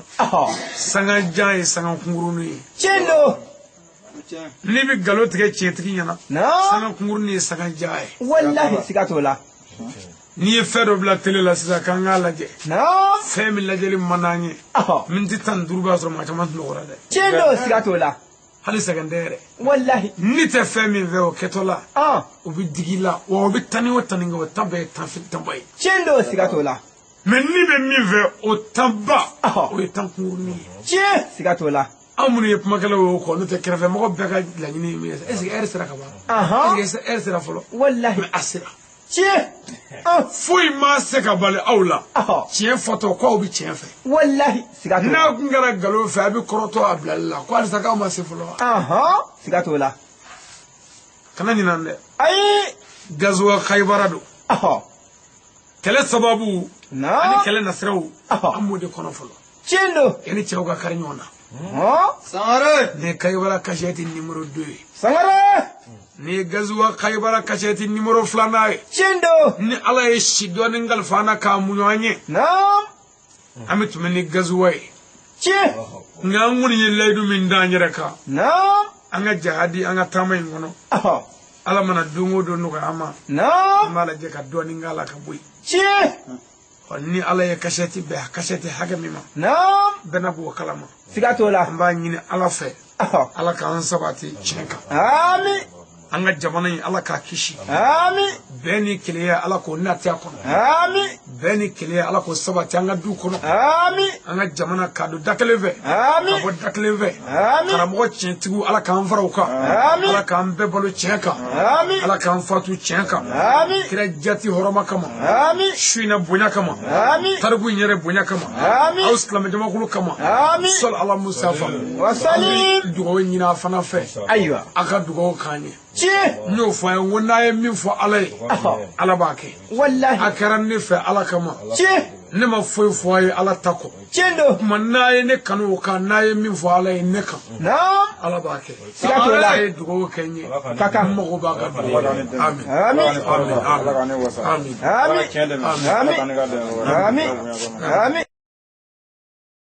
Sanga jan ye sanga kunkurunin ye. Tiɲɛ don. N'i bɛ nkalon tigɛ tiɲɛtigi ɲɛna. Sanga kunkurunin ye sanga jan ye. Walahi siga t'o la. N'i ye fɛn dɔ bila tele la sisan k'an k'a lajɛ. Fɛn min lajɛli man d'an ye. Miniti 15 b'a sɔrɔ maa caman sunɔgɔra dɛ. Tiɲɛ don siga t'o la. Hali sɛgɛn tɛ yɛrɛ. Walahi. N'i tɛ fɛn min fɛ o kɛtɔ la. O bɛ digi i la wa o bɛ tan ni o tan ni kɛ o tan bɛɛ ye tanba ye. Tiɲɛ don siga t'o la. Mɛ n'i bɛ min fɛ o tanba o ye tan kunkurunin ye. Tiɲɛ siga t'o la. Anw minnu ye kumakɛlaw ye o kɔ n'o tɛ kɛrɛfɛmɔgɔ bɛɛ ka laɲini ye min ye est ce que ɛri sera ka ban. Est ce que ɛri sera fɔlɔ. Walahi. Mɛ a sera. Tiɲɛ. Foyi ma se ka bali aw la. Tiɲɛ fɔtɔ ko aw bɛ tiɲɛ fɛ. Walahi siga t'o la. N'a kun kɛra nkalon fɛ a bɛ kɔrɔtɔ a bilali la ko halisa k'aw ma se fɔlɔ wa. Siga t'o la. Kana ɲinɛ dɛ. Ayi. Gazuwa Kayibara don. Kɛlɛ sababu. Ani kɛlɛ nasiraw. An b'o de kɔnɔ fɔlɔ. Tiɲɛ don. Yanni cɛw ka kari ɲɔgɔn na. Sangare. Nin ye Kayibara kasɛti nimoro 2 ye. Sangare. Nin ye Gazuwa Kayibara kasɛti nimoro 2 ye. Tiɲɛ don. Ni Ala ye si dɔɔni kalifa an na k'a muɲu an ye. An bɛ tɛmɛ ni Gazuwa ye. Tiɲɛ. Nka an kɔni ye layidu min d'an yɛrɛ kan. An ka jahadi an ka taama in kɔnɔ. Ala mana don o don nɔgɔya an ma. An b'a lajɛ ka dɔɔni k'a la ka bɔ yen. Tiɲɛ. Ni Ala ye kasɛti bɛn a kasɛti hakɛ min ma. Bɛɛ na b'o kalama. Siga t'o la. An b'a ɲini Ala fɛ. Ala k'an sabati tiɲɛ kan. Ami. An ka jamana in Ala k'a kisi. Ami. Bɛn ni kelenya Ala k'o nati a kɔnɔ. Ami. Bɛn ni kelenya Ala k'o sabati an ka du kɔnɔ. Ami. An ka jamana k'a don da kelen fɛ. Ami. Ka bɔ da kelen fɛ. Ami. Karamɔgɔ tiɲɛtigiw Ala k'an fara u kan. Ami. Ala k'an bɛɛ balo tiɲɛ kan. Ami. Ala k'an fatu tiɲɛ kan. Ami. Kira jati hɔrɔma kama. Ami. Su in na bonya kama. Ami. Tariku in yɛrɛ bonya kama. Ami. Aw silamɛjamakulu kama. Ami. Sɔli Ala Musafa. Wasali. Dugawu ɲini a fana fɛ. Ayiwa. A ka dugawu k'an ye. Tiɲɛ. N y'o fɔ a ye n ko n'a ye min fɔ Ala ye. Ala b'a kɛ. Walahi. A kɛra ne fɛ Ala kama. Tiɲɛ. Ne ma foyi fɔ a ye Ala ta kɔ. Tiɲɛ don. Tuma n'a ye ne kanu o kan, n'a ye min fɔ Ala ye ne kan. Naam. Ala b'a kɛ. Siga t'o la. A ye dugawu kɛ n ye. Ka kan. N mago b'a ka dugawu la. Amin. Amin. Amin. Amin. Amin. Amin. Amin. Amin.